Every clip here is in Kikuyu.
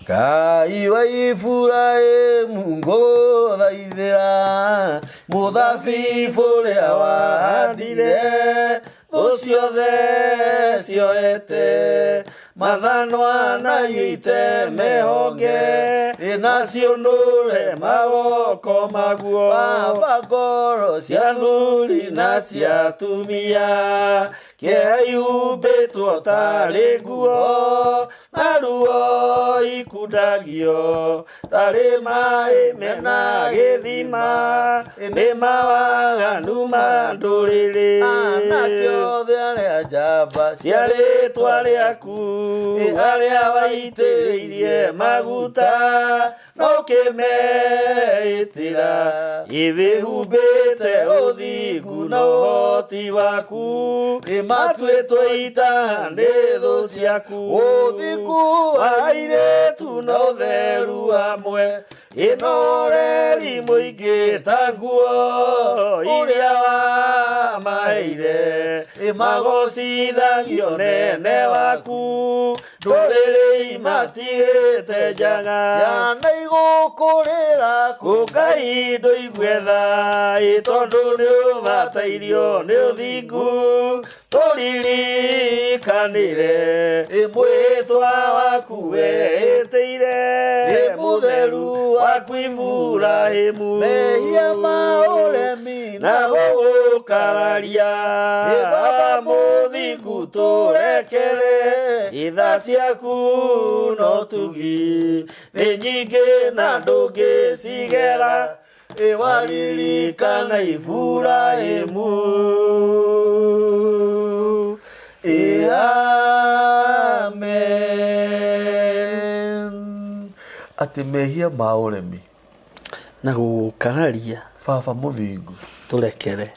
Ngai wa Iburahimu ngũthaithĩra mũthabibũ ũrĩa wahandire thũ ciothe cioete mathanwa na ite mehonge nacionũre magoko maguo. Baba, ngoro cia thuri na cia atumia kĩeha ihumbĩtwo tarĩ nguo na ruo ikundagio tarĩ maĩ mena gĩthima nĩ mawaganu ma ndũrĩrĩ. Anake othe arĩa njamba cia rĩtwa rĩaku, arĩa waitĩrĩirie maguta no kĩmeĩtĩra, ĩwĩhumbĩte ũthingu na ũhoti waku, matuĩtwo ita nĩ thũ ciaku. Ũthingu wa airĩtu na ũtheru hamwe ĩno ũreri mũingĩ ta nguo iria wamaheire, magocithagio nene waku ndũrĩrĩ imatigĩte njaga. Ciana igũkũrĩra kũ Ngai ndũigue tha, ĩ tondũ nĩ ũbatairio nĩ ũthingu, tũririkanĩre mwĩtwa waku wĩtĩire mũtheru waku Iburahĩmu. Mehia ma ũremi na gũgũkararia, Baba mũthingu tũrekere, itha ciaku no tugi nĩ nyingĩ na ndũngĩcigera, ĩwaririkana Iburahĩmu. Ĩ amen. Atĩ mehia ma ũremi na gũgũkararia, Baba mũthingu tũrekere,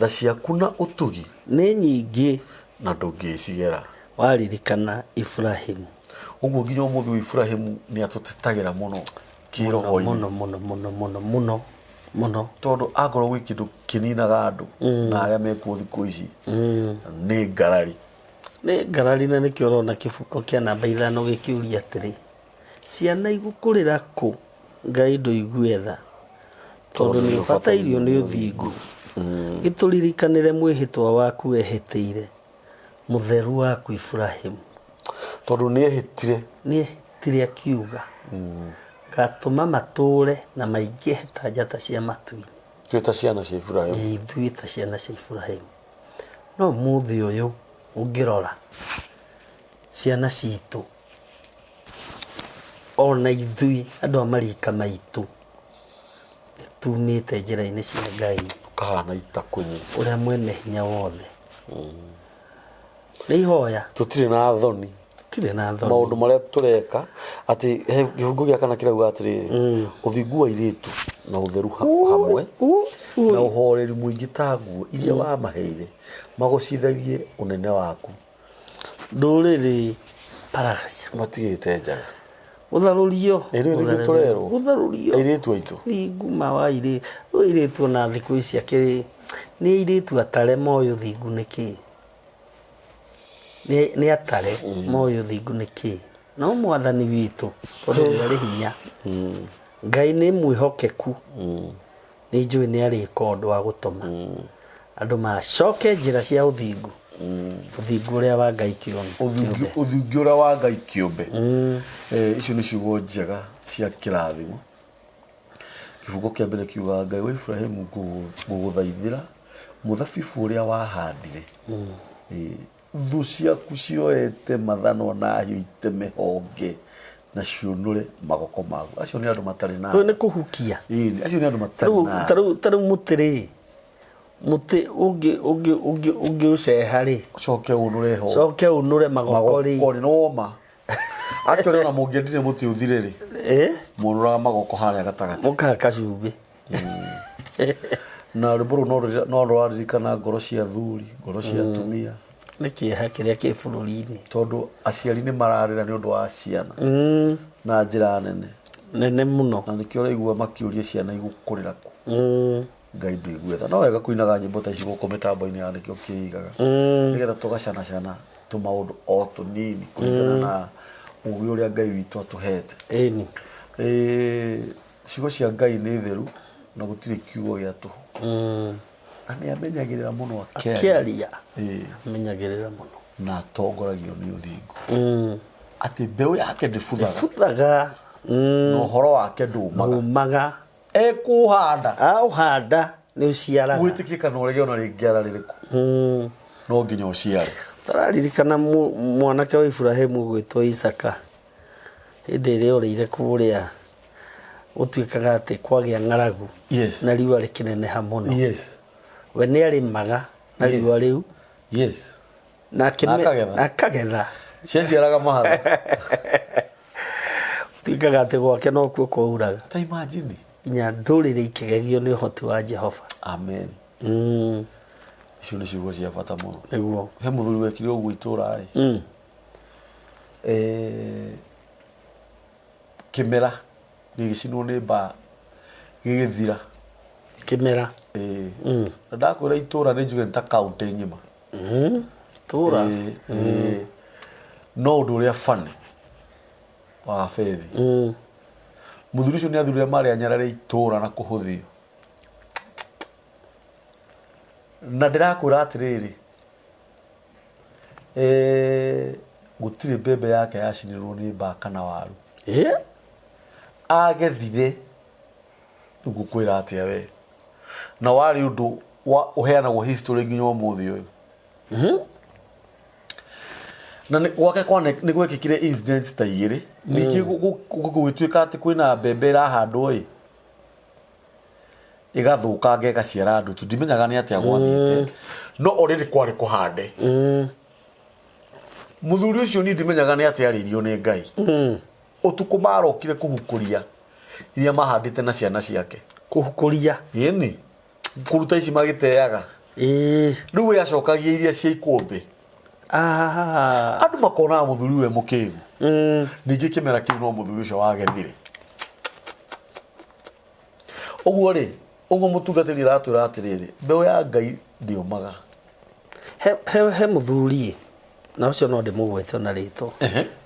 tha ciaku na ũtugi nĩ nyingĩ na ndũngĩcigera, waririkana Iburahĩmu. Ũguo nginya ũmũthĩ ũyũ Iburahĩmu nĩ atũtetagĩra mũno kĩroho-inĩ. Mũno mũno mũno mũno mũno mũno. Tondũ akorwo gwĩ kĩndũ kĩninaga andũ na arĩa mekuo thikũ ici nĩ ngarari. Nĩ ngarari, na nĩkĩo ũrona kĩbungo kĩa namba 5 gĩkĩũria atĩrĩ, ciana igũkũrĩra kũ Ngai ndũigue tha, tondũ nĩ ũbatairio nĩ ũthingu. Gĩtũririkanĩre mwĩhĩtwa waku wehĩtĩire mũtheru waku Iburahĩmu. Tondũ nĩ ehĩtire. Nĩ ehĩtire akiuga, ngatũma matũũre na maingĩhe ta njata cia matu-inĩ. Ithuĩ ta ciana cia Iburahĩmu. Ithuĩ ta ciana cia Iburahĩmu. No ũmũthĩ ũyũ ũngĩrora ciana citũ, ona ithuĩ andũ a marika maitũ, nĩ tumĩte njĩra-inĩ cia Ngai. Tũkahana itakunyi. Ũrĩa mwene hinya wothe. Nĩ ihoya. Tũtirĩ na thoni. Tũtirĩ na thoni. Maũndũ marĩa tũreka atĩ he kĩbungo gĩa kana kĩrauga atĩrĩrĩ, ũthingu wa airĩtu na ũtheru hamwe na ũhoreri mũingĩ ta nguo iria wamaheire magocithagie ũnene waku. Ndũrĩrĩ paragaca. Matigĩte njaga. Gũtharũrio. Ĩ rĩu nĩkĩo tũrerwo. Gũtharũrio. Airĩtu aitũ. Thingu ma wa airĩtu. Rĩu airĩtu ona thikũ ici akĩrĩ nĩ airĩtu atare moĩ ũthingu nĩ kĩĩ. Nĩ atare moĩ ũthingu nĩ kĩĩ. No mwathani witũ tondũ nĩ arĩ hinya. Ngai nĩ mwĩhokeku. Nĩ njũĩ nĩ arĩka ũndũ wa gũtũma andũ macoke njĩra cia ũthingu. Ũthingu ũrĩa wa Ngai kĩũmbe. Ũthingu ũrĩa wa Ngai kĩũmbe. Icio nĩ ciugo njega cia kĩrathimo. Kĩbungo kĩa mbere kiugaga Ngai wa Iburahĩmu ngũgũthaithĩra mũthabibũ ũrĩa wahandire. Thũ ciaku cioete mathanwa na hiũ iteme honge na ciũnũre magoko maguo. Acio nĩ andũ matarĩ na Rĩu nĩ kũhukia. Ĩĩ, acio nĩ andũ matarĩ na Ta rĩu mũtĩ rĩ, mũtĩ ũngĩũceha rĩ, Ũcoke ũnũre honge. Coke ũnũre magoko rĩ. Magoko rĩ, nĩ woma. Actually ona mũngĩendire mũtĩ ũthire rĩ, mũnũraga magoko harĩa gatagatĩ. Mũkahaka cumbĩ. Na rwĩmbo rũu no rũraririkana ngoro cia athuri, ngoro cia atumia. Nĩ kĩeha kĩrĩa kĩ bũrũri-inĩ. Tondũ aciari nĩ mararĩra nĩ ũndũ wa ciana na njĩra nene. Nene mũno. Na nĩkĩo ũraigua makĩũria ciana igũkũrĩra kũ. Ngai ndũigue tha. No wega kũinaga nyĩmbo ta ici gũkũ mĩtambo-inĩ ya nĩkĩo kĩigaga. Nĩgetha tũgacanacana tũmaũndũ o tũnini kũringana na Ũgĩ ũrĩa Ngai witũ atũhete. Ĩni. Ciugo cia Ngai nĩ theru na gũtirĩ kiugo gĩa tũhũ. Na nĩ amenyagĩrĩra mũno akĩaria. Akĩaria. Ĩĩ. Amenyagĩrĩra mũno. Na atongoragio nĩ ũthingu. Atĩ mbeũ yake ndĩbuthaga. Ndĩbuthaga. Na ũhoro wake ndũmaga. Ndũmaga. Ekũũhanda. Aũhanda nĩ ũciaraga. Wĩtĩkie kana ũrege ona rĩngĩara rĩrĩkũ. No nginya ũciare. Tũraririkana mwanake wa Iburahimu ũgwĩtwo Isaka hĩndĩ ĩrĩa orĩire kũrĩa gũtuĩkaga atĩ kwagĩa ng'aragu Yes. na riũa rĩkĩneneha mũno. Yes. We nĩ arĩmaga na Yes. riũa rĩu Yes. na Na akagetha. na akagetha. Ciaciaraga mahatha. Tuĩkaga atĩ gwake nokuo kwauraga. Ta imagine. Nginya ndũrĩrĩ ikĩgegio nĩ ũhoti wa Jehova. Amen. Icio nĩ ciugo cia bata mũno. Nĩguo. He mũthuri wekire ũguo itũra ĩ. Kĩmera gĩgĩcinwo nĩ mbaa gĩgĩthira. Kĩmera. Ĩĩ. Na ndakwĩra itũra nĩ njuge nĩ ta kaũntĩ ng'ima. Itũra. Ĩĩ, ĩĩ. No ũndũ ũrĩa funny wa bethi. Mũthuri ũcio nĩ athurire marĩ anyarare itũra na kũhũthio. Na ndĩrakwĩra atĩrĩrĩ, gũtirĩ mbembe yake yacinirwo nĩ mbaa kana waru. Agethire, rĩu ngũkwĩra atĩa we. Na warĩ ũndũ wa ũheanagwo history nginya ũmũthĩ ũyũ. Na gwake kwa nĩ gwekĩkire incident ta igĩrĩ. Ningĩ gũgĩtuĩka atĩ kwĩna mbembe ĩrahandwo ĩ, ĩgathũkanga ĩgaciara ndutu. Ndimenyaga nĩ atĩa gwathiĩte. No already kwarĩ kũhande. Mũthuri ũcio niĩ ndimenyaga nĩ atĩa arĩirio nĩ Ngai. Ũtukũ marokire kũhukũria iria mahandĩte na ciana ciake. Kũhukũria? Ĩni. Kũruta ici magĩteaga. Rĩu we acokagia iria cia ikũmbĩ. Andũ makonaga mũthuri we mũkĩgu. Ningĩ kĩmera kĩu no mũthuri ũcio wagethire. Ũguo rĩ, ũguo mũtungatĩri aratwĩra atĩrĩrĩ, mbeũ ya Ngai ndĩũmaga. He mũthuri na ũcio no ndĩmũgwete ona rĩtwa.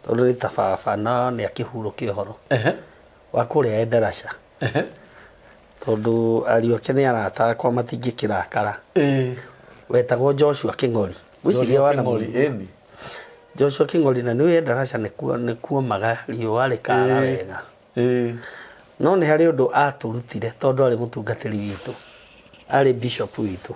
Tondũ nĩ ta baba na nĩ akĩhurũke ũhoro. Wa kũrĩa Endarasha. Tondũ ariũ ake nĩ arata akwa matingĩkĩrakara. Wetagwo Joshua Kĩng'ori. Ngwĩciria Joshua wana Kĩng'ori, mũigua. ĩni. Joshua Kĩng'ori na nĩũĩ Endarasha nĩkuomaga riũa rĩkara wega. No nĩ harĩ ũndũ atũrutire tondũ arĩ mũtungatĩri witũ. Arĩ bishop witũ.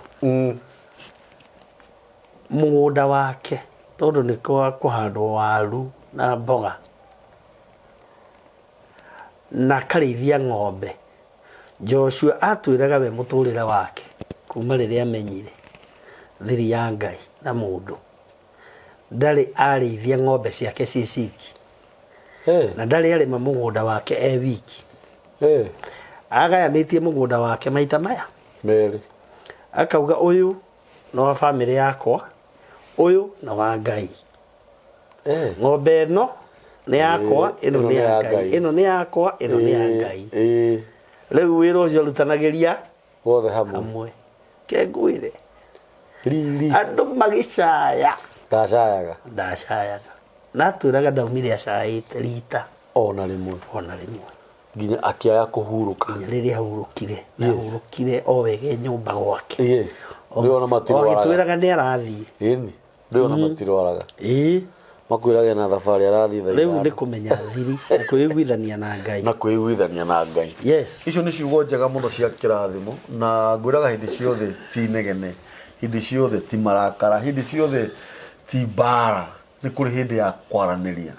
Mũgũnda wake tondũ nĩ kwa kũhandwo waru na mboga na akarĩithia ng'ombe. Joshua atwĩraga we mũtũrĩre wake kuma rĩrĩa amenyire thiri ya Ngai na mũndũ ndarĩ arĩithia ng'ombe ciake ciĩ ciki na ndarĩ arĩma mũgũnda wake e wiki. Agayanĩtie mũgũnda wake maita maya Merĩ. Akauga ũyũ nĩ wa bamĩrĩ yakwa, ũyũ nĩ wa Ngai. Ng'ombe ĩno nĩ yakwa, ĩno nĩ ya Ngai. Ĩno nĩ yakwa, ĩno nĩ ya Ngai. Rĩu wĩra ũcio arutanagĩria Wothe hamwe. Hamwe. Ke ngwĩre. Riri. Andũ magĩcaya. Ndacayaga. Ndacayaga. Na atwĩraga ndaumire acaĩte rita. Ona rĩmwe. Ona rĩmwe. Nginya akĩaga kũhurũka. Nginya rĩrĩa ahurũkire. Na ahurũkire o wega nyũmba gwake. Ndũĩ ona matirwaraga. O agĩtwĩraga nĩ arathiĩ. Ĩni. Ndũĩ ona matirwaraga. Makwĩrage na thabarĩ arathiĩ thaa Rĩu ithano. nĩ kũmenya thiri na kwĩiguithania na Ngai. Na kwĩiguithania na Ngai. Icio nĩ ciugo njega mũno cia kĩrathimo na ngwĩraga hĩndĩ ciothe ti inegene, hĩndĩ ciothe ti marakara, hĩndĩ ciothe ti mbara. Nĩ kũrĩ hĩndĩ ya kwaranĩria.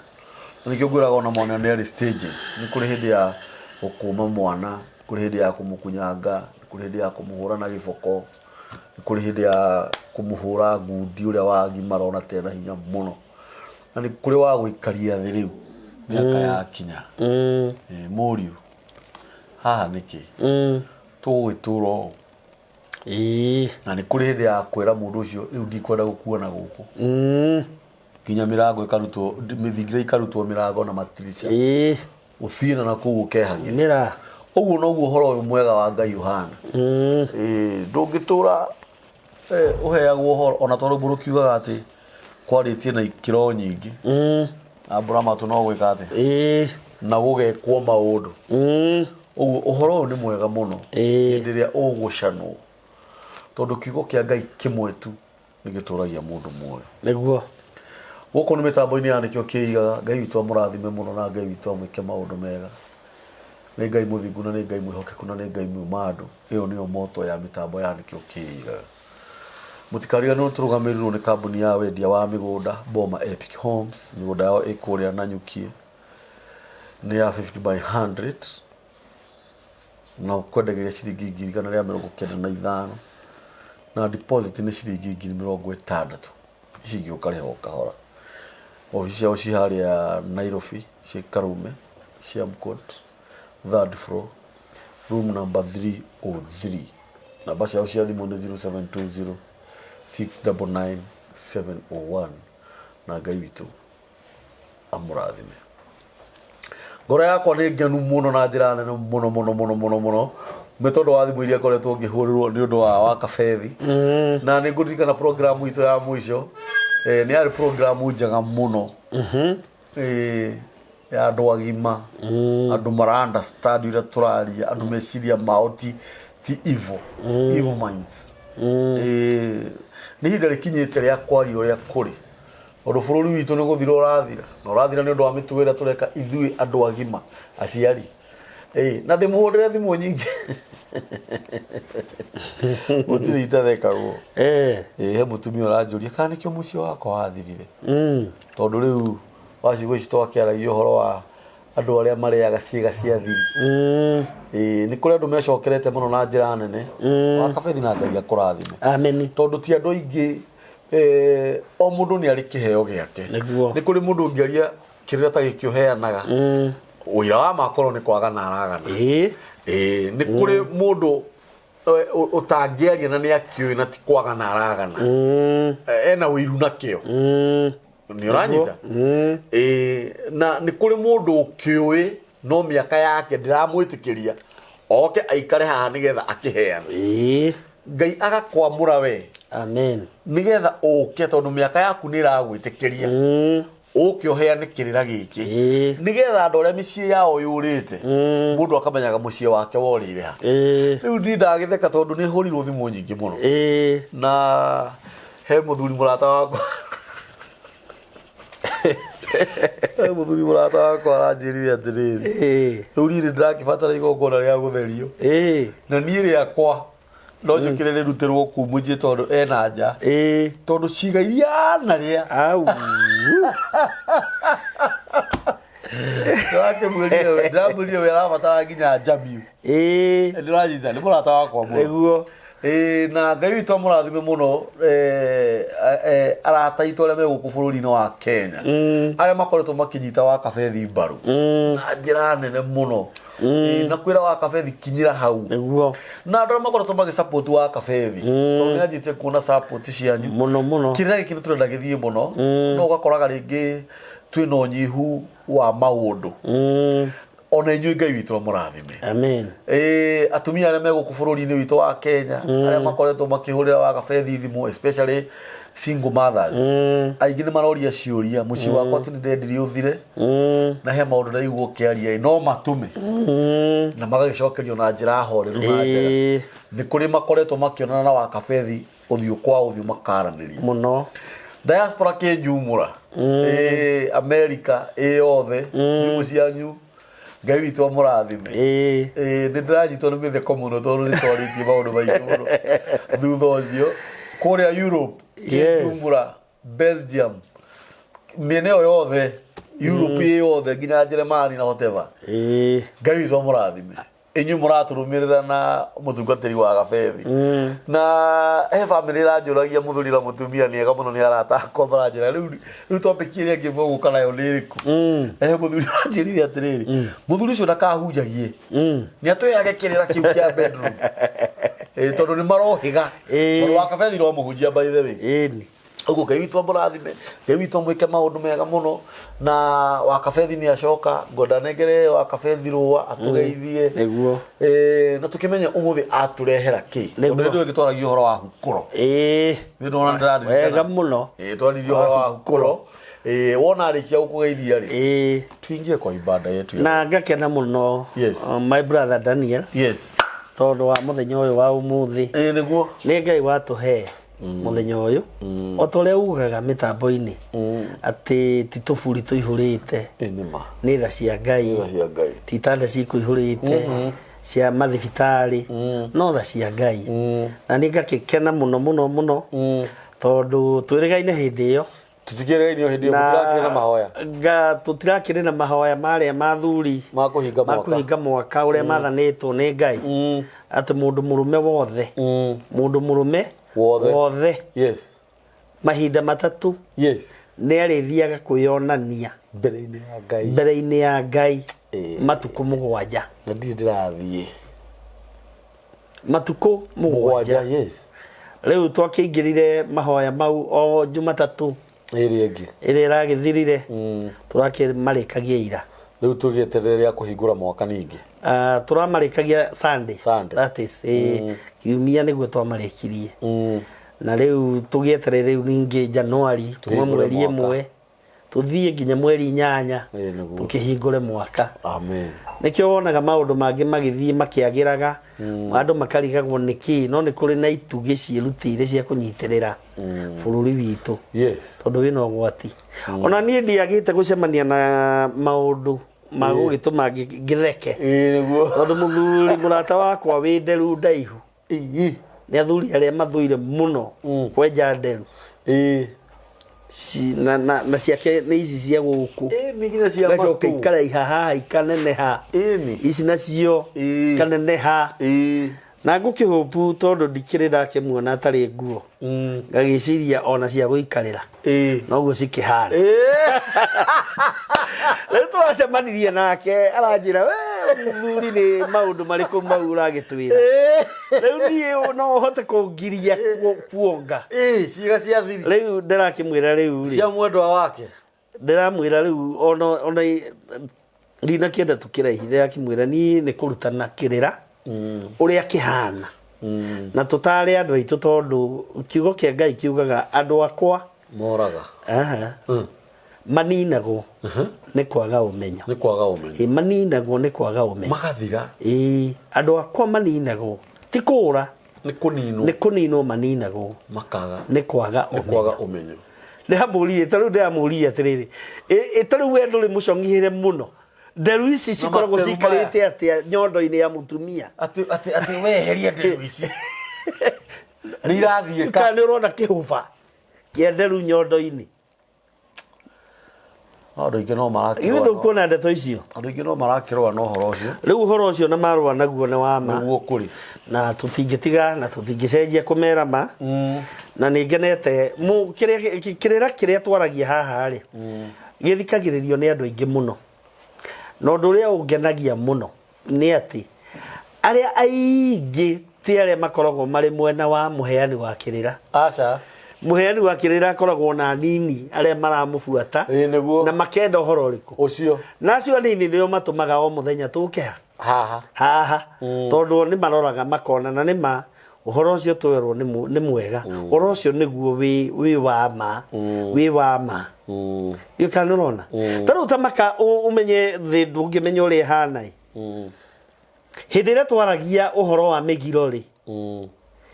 Na nĩkĩo ngwĩraga ona mwana nĩ arĩ stages. Nĩ kũrĩ hĩndĩ ya gũkũma mwana, nĩ kũrĩ hĩndĩ ya kũmũkunyanga, nĩ kũrĩ hĩndĩ ya kũmũhũra na gĩboko, nĩ kũrĩ hĩndĩ ya kũmũhũra ngundi ũrĩa wagimara ona tena hinya mũno. Na nĩ kũrĩ wa gũikaria thĩ rĩu mĩaka yakinya. Mũriũ, haha nĩkĩ? Tũgũgĩtũra ũũ. Na nĩ kũrĩ hĩndĩ ya kwĩra mũndũ ũcio rĩu ndikwenda gũkuona gũkũ. Nginya mĩrango ĩkarutwo, mĩthingira ikarutwo mĩrango na matirica. Ũthiĩ na nakũu ũkehang'e. Mĩra. Ũguo noguo ũhoro ũyũ mwega wa Ngai ũhana. Ndũngĩtũra ũheagwo ũhoro ona tondũ mũrũ kiugaga atĩ kwarĩtie na ikĩro nyingĩ. Ambũra matũ no gwĩka atĩ Ĩĩ. Na gũgekwo maũndũ. Ũguo ũhoro ũyũ nĩ mwega mũno hĩndĩ ĩrĩa ũgũcanwo, tondũ kiugo kĩa Ngai kĩmwe tu nĩ gĩtũragia mũndũ muoyo. Nĩguo. Gũkũ nĩ mĩtambo-inĩ ya Nĩkĩo Kĩigaga. Ngai witũ amũrathime mũno na Ngai witũ amwĩke maũndũ mega. Nĩ Ngai mũthingu na nĩ Ngai mwĩhokeku na nĩ Ngai muuma andũ. Ĩyo nĩyo motto ya mĩtambo ya Nĩkĩo Kĩigaga. Mũtikariganĩrwo tũrũgamĩrĩirwo nĩ kambuni ya wendia wa mĩgũnda Boma Epic Homes. Mĩgũnda yao ĩ kũrĩa Nanyukie, nĩ ya 50 by 100 na ũkwendagĩria ciringi 195,000 na deposit nĩ ciringi 60,000. Ici ingĩ ũkarĩha o kahora. Obici ciao ci harĩa Nairobi, ciĩ Karume, Siam Court, third floor, room number 303. Namba ciao cia thimũ nĩ 0720 699 701. Na Ngai witũ amũrathime. Ngoro yakwa nĩ ngenu mũno na njĩra nene mũno mũno mũno mũno mũno nĩ tondũ wa thimũ iria ngoretwo ngĩhũrĩrwo nĩ ũndũ wa wakabethi. Na nĩ ngũririkana program itũ ya mũico, nĩ yarĩ program njega mũno. Ya andũ agima, andũ mara understand ũrĩa tũraria, andũ meciria mao ti evil, evil minds. Nĩ ihinda rĩkinyĩte rĩa kwaria ũrĩa kũrĩ, tondũ bũrũri witũ nĩ gũthira ũrathira, na ũrathira nĩ ũndũ wa mĩtugo ĩrĩa tũreka ithuĩ andũ agima, aciari. Na ndĩmũhũrĩre thimũ nyingĩ, gũtirĩ itathekagwo. He mũtumia ũranjũria kana nĩkĩo mũciĩ wakwa wathirire, tondũ rĩu wa ciugo ici twakĩaragia ũhoro wa andũ arĩa marĩaga ciĩga cia thiri. Nĩ kũrĩ andũ mecokerete mũno na njĩra nene. Wakabethi na Ngai akũrathime. Ameni. Tondũ ti andũ aingĩ, o mũndũ nĩ arĩ kĩheo gĩake. Nĩguo. Nĩ kũrĩ mũndũ ũngĩaria kĩrĩra ta gĩkĩ ũheanaga, ũira wa makorwo nĩ kwagana aragana. Nĩ kũrĩ mũndũ ũtangĩaria na nĩ akĩũĩ na ti kwagana aragana. Ena ũiru nakĩo. Nĩ ũranyita? Na nĩ kũrĩ mũndũ ũkĩũĩ no mĩaka yake ndĩramwĩtĩkĩria oke aikare haha nĩgetha akĩheane. Ngai agakwamũra we. Amen. Nĩgetha ũke, tondũ mĩaka yaku nĩ ĩragwĩtĩkĩria ũke ũheane kĩrĩra gĩkĩ, nĩgetha andũ arĩa mĩciĩ yao yũrĩte, mũndũ akamenyaga mũciĩ wake worĩire ha. Rĩu niĩ ndagĩtheka tondũ nĩ hũrirwo thimũ nyingĩ mũno. Na he mũthuri mũrata wakwa, he mũthuri mũrata wakwa aranjĩrire atĩrĩrĩ, rĩu niĩ nĩ ndĩrakĩbatara igongona rĩa gũtherio, na niĩ rĩakwa no njũkĩre rĩrutĩrwo kuu mũciĩ tondũ ena nja, tondũ ciĩga iria anarĩa. Au. Ndĩrakĩmwĩrire, ndĩramwĩrire we arabatara nginya njamiũ. Ndĩranyita nĩ mũrata wakwa mũno. Nĩguo. Na Ngai witũ amũrathime mũno, arata aitũ arĩa me gũkũ bũrũri-inĩ wa Kenya, arĩa makoretwo makĩnyita wakabethi mbaru na njĩra nene mũno. Na kwĩra wakabethi kinyĩra hau. Nĩguo. Na andũ arĩa makoretwo magĩ support wakabethi, tondũ nĩ anjĩtie kuona support cianyu mũno mũno. Kĩrĩra gĩkĩ nĩ tũrenda gĩthiĩ mũno, no ũgakoraga rĩngĩ twĩna ũnyihu wa maũndũ. Ona inyuĩ Ngai witũ amũrathime. Amen. Atumia arĩa me gũkũ bũrũri-inĩ witũ wa Kenya, arĩa makoretwo makĩhũrĩra wakabethi thimũ, especially single mothers, aingĩ nĩ maroria ciũria, mũciĩ wakwa ti nĩ ndendire ũthire, na he maũndũ ndaigua ũkĩaria no matũme, na magagĩcokerio na njĩra horeru na njega. Nĩ kũrĩ makoretwo makĩonana na wakabethi ũthiũ kwa ũthiũ makaranĩria mũno. Diaspora kĩnjumũra, America ĩ yothe, thimũ cianyu Ngai witũ amũrathime. Nĩ ndĩranyitwo nĩ mĩtheko mũno tondũ nĩ twarĩtie maũndũ maingĩ mũno thutha ũcio. Kũrĩa Europe, kĩnjumũra, Belgium, mĩena ĩyo yothe, Europe ĩ yothe nginya Jeremani na whatever, Ngai witũ amũrathime inyuĩ mũratũrũmĩrĩra na mũtungatĩri wa gabethi. Na he bamĩrĩ ĩranjũragia, mũthuri na mũtumia nĩ ega mũno, nĩ arata akwa, maranjĩra rĩu rĩu topic ĩrĩa ĩngĩ mũgũka nayo nĩ ĩrĩkũ? He mũthuri ũranjĩrire atĩrĩrĩ, mũthuri ũcio ndakahunjagie, nĩ atũheage kĩrĩra kĩu kĩa bedroom. Tondũ nĩ marohĩga tondũ wa kabethi no mũhunjia, by the way. Ĩni. Ũguo Ngai witũ amũrathime, Ngai witũ amwĩke maũndũ mega mũno. Na wakabethi nĩ acoka, ngwenda nengere wakabethi rũa atũgeithie. Nĩguo. Na tũkĩmenye ũmũthĩ atũrehera kĩ. Nĩguo. Tondũ hĩndĩ ĩyo twaragia ũhoro wa hukũro. Nĩ ndona ndĩraririkana. Wega mũno. Twaririe ũhoro wa hukũro. Ĩĩ, wona arĩkia gũkũgeithia rĩ, Ĩĩ. tuingie kwa ibada yetu ya Na ngakena mũno. Yes. My brother Daniel, Yes. tondũ wa mũthenya ũyũ wa ũmũthĩ. Ĩĩ, nĩguo. Nĩ Ngai watũhe mũthenya ũyũ, o ta ũrĩa ugaga mĩtambo-inĩ atĩ ti tũburi tũihũrĩte, Ĩĩ, nĩ ma. Nĩ tha cia Ngai. Tha cia Ngai. Ti itanda cikũihũrĩte cia mathibitarĩ, no tha cia Ngai. Na nĩ ngakĩkena mũno mũno mũno, tondũ twĩrĩgaine hĩndĩ ĩyo. Tũtikĩrĩgaine hĩndĩ ĩyo, mũtirakĩrĩ na mahoya. Nga tũtirakĩrĩ na mahoya marĩa ma thuri ma kũhinga ma mwaka. Kũhinga mwaka ũrĩa mathanĩtwo nĩ Ngai, atĩ mũndũ mũrũme wothe, mũndũ mũrũme Wothe. Wothe, mahinda 3 nĩ arĩthiaga kwĩyonania mbere-inĩ ya Ngai. Mbere-inĩ ya Ngai. Ĩĩ. Matukũ 7. Na ndirĩ ndĩrathiĩ. Matukũ 7. 7, yes. Rĩu twakĩingĩrire mahoya mau o Jumatatũ ĩrĩa ĩngĩ ĩrĩa ĩragĩthirire, tũrakĩmarĩkagia ira. Rĩu tũgĩeterere rĩa kũhingũra mwaka ningĩ. Tũramarĩkagia Sunday. Sunday. That is, kiumia nĩguo twamarĩkirie. Na rĩu tũgĩeterere rĩu ningĩ January kuma Tũhingũre mweri mwaka. 1 tũthiĩ nginya mweri 8, Ĩĩ, nĩguo. tũkĩhingũre mwaka. Amen. Nĩkĩo wonaga maũndũ mangĩ magĩthiĩ makĩagĩraga, andũ makarigagwo nĩkĩ, no nĩ kũrĩ na itugĩ ciĩrutĩire cia kũnyitĩrĩra bũrũri witũ, tondũ wĩna ũgwati. Ona niĩ ndiagĩte gũcemania na maũndũ ma gũgĩtũma ngĩtheke, Ĩĩ, nĩguo. Tondũ mũthuri mũrata wakwa wĩ nderu ndaihu, nĩ athuri arĩa mathũire mũno kwenja nderu. Na ciake nĩ ici cia gũkũ. Ĩĩ, nĩ nginya cia Igacoka matũ. ikaraiha haha, ikaneneha. Ĩni. Ici nacio ikaneneha. Na ngũkĩhũpu, tondũ ndikĩrĩ ndakĩmuona atarĩ nguo, ngagĩciria ona cia gũikarĩra noguo cikĩhana. Rĩu tũracemanirie nake, aranjĩra, "We mũthuri, nĩ maũndũ marĩkũ mau ũragĩtwĩra rĩu? Niĩ no ũhote kũngiria kuonga?" Ĩĩ, ciĩga cia thiri. Rĩu ndĩrakĩmwĩra rĩu rĩ, cia mwendwa wake. Ndĩramwĩra rĩu ona ndinakĩenda tũkĩraihi, ndĩrakĩmwĩra niĩ nĩ kũrutana kĩrĩra ũrĩa kĩhana, na tũtare andũ aitũ, tondũ kiugo kĩa Ngai kiugaga andũ akwa moraga. Aha. Maninagwo nĩ kwaga ũmenyo. Nĩ kwaga ũmenyo. Ĩ, maninagwo nĩ kwaga ũmenyo. Magathira. Ĩ, andũ akwa maninagwo ti kũra. Nĩ kũninwo. Nĩ kũninwo maninagwo. Makaga. Nĩ kwaga nĩ ũmenyo. Kwaga ũmenyo. Ndĩramũririe, ta rĩu ndĩramũririe atĩrĩrĩ, ĩ ta rĩu we ndũrĩ mũcong'ihĩre mũno, nderu ici cikoragwo materu maya. cikarĩte atĩa nyondo-inĩ ya mũtumia? Atĩ weheria nderu ici nĩ irathiĩka. Kana nĩ ũrona kĩhũba kĩa nderu nyondo-inĩ? No andũ aingĩ no Ithuĩ marakĩrũa ndũkuona ndeto icio. Andũ aingĩ no marakĩrũa na ũhoro ũcio. Rĩu ũhoro ũcio na marũa naguo nĩ wa ma. Nĩguo kũrĩ. Na tũtingĩtiga na tũtingĩcenjia kũmera ma. Na nĩ ngenete kĩrĩra kĩrĩa twaragia haha rĩ, gĩthikagĩrĩrio nĩ andũ aingĩ mũno, na ũndũ ũrĩa ũngenagia mũno nĩ atĩ arĩa aingĩ ti arĩa makoragwo marĩ mwena wa mũheani wa kĩrĩra. Aca. Mũheani wa kĩrĩra akoragwo na anini arĩa maramũbuata. Ĩĩ, nĩguo. Na makenda ũhoro ũrĩkũ? Ũcio. Na acio anini nĩo matũmaga o mũthenya tũke ha haha. Haha, tondũ nĩ maroraga makona na nĩ ma ũhoro ũcio twerwo nĩ mwega, ũhoro ũcio nĩguo wĩ wa ma, wĩ wa ma. Iyo kana nĩ ũrona ta rĩu ta maka ũmenye thĩ ndũngĩmenya ũrĩa ĩhana ĩ. Hĩndĩ ĩrĩa twaragia ũhoro wa mĩgiro rĩ,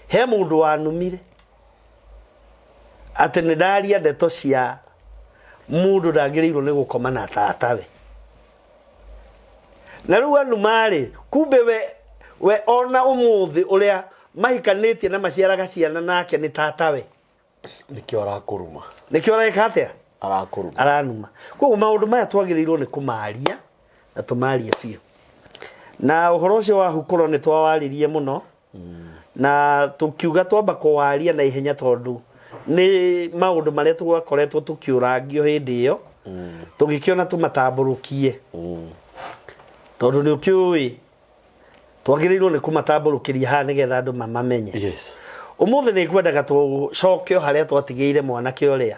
he mũndũ wanumire atĩ nĩ ndaria ndeto cia mũndũ ndagĩrĩirwo nĩ gũkoma na tatawe, na rĩu anuma-rĩ, kumbe we ona ũmũthĩ ũrĩa mahikanĩtie na maciaraga ciana nake nĩ tatawe. Nĩkĩo arakũruma. Nĩkĩo areka atĩa? Arakũruma. Aranuma. Koguo maũndũ maya twagĩrĩirwo nĩ kũmaria na tũmarie biũ, na ũhoro ũcio wa hukũro nĩ twawaririe mũno, na tũkiuga twamba kũwaria na ihenya, tondũ nĩ maũndũ marĩa twakoretwo tũkĩũrangio hĩndĩ ĩyo, tũgĩkĩona tũmatambũrũkie, tondũ nĩ ũkĩũĩ twagĩrĩirwo nĩ kũmatambũrũkĩria haha nĩgetha andũ mamamenye. Ũmũthĩ nĩ ngwendaga tũcoke o harĩa twatigĩire mwanake ũrĩa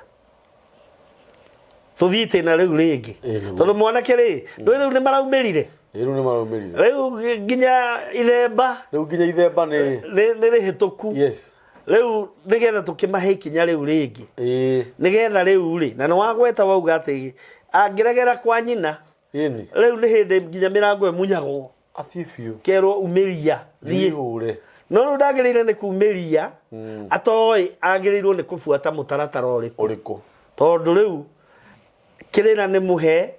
tũthiĩ itĩna rĩu rĩngĩ. Ĩĩ, nĩguo. Tondũ mwanake rĩ, ndũĩ rĩu nĩ maraumĩrire. Ĩĩ, rĩu nĩ maraumĩrire. Rĩu nginya ithemba. Rĩu nginya ithemba nĩ nĩ rĩhĩtũku. Rĩu nĩgetha tũkĩmahe ikinya rĩu rĩngĩ, nĩgetha rĩu rĩ, na nĩ wagweta wauga atĩ angĩregera kwa nyina, rĩu nĩ hĩndĩ nginya mĩrango ĩmunyagwo, Athiĩ biũ. Kerwo umĩria thiĩ. Hũre. No rĩu ndagĩrĩire nĩ kumĩria atoĩ agĩrĩirwo nĩ kũbuata mũtaratara ũrĩkũ. Ũrĩkũ? Tondũ rĩu kĩrĩra nĩ mũhe,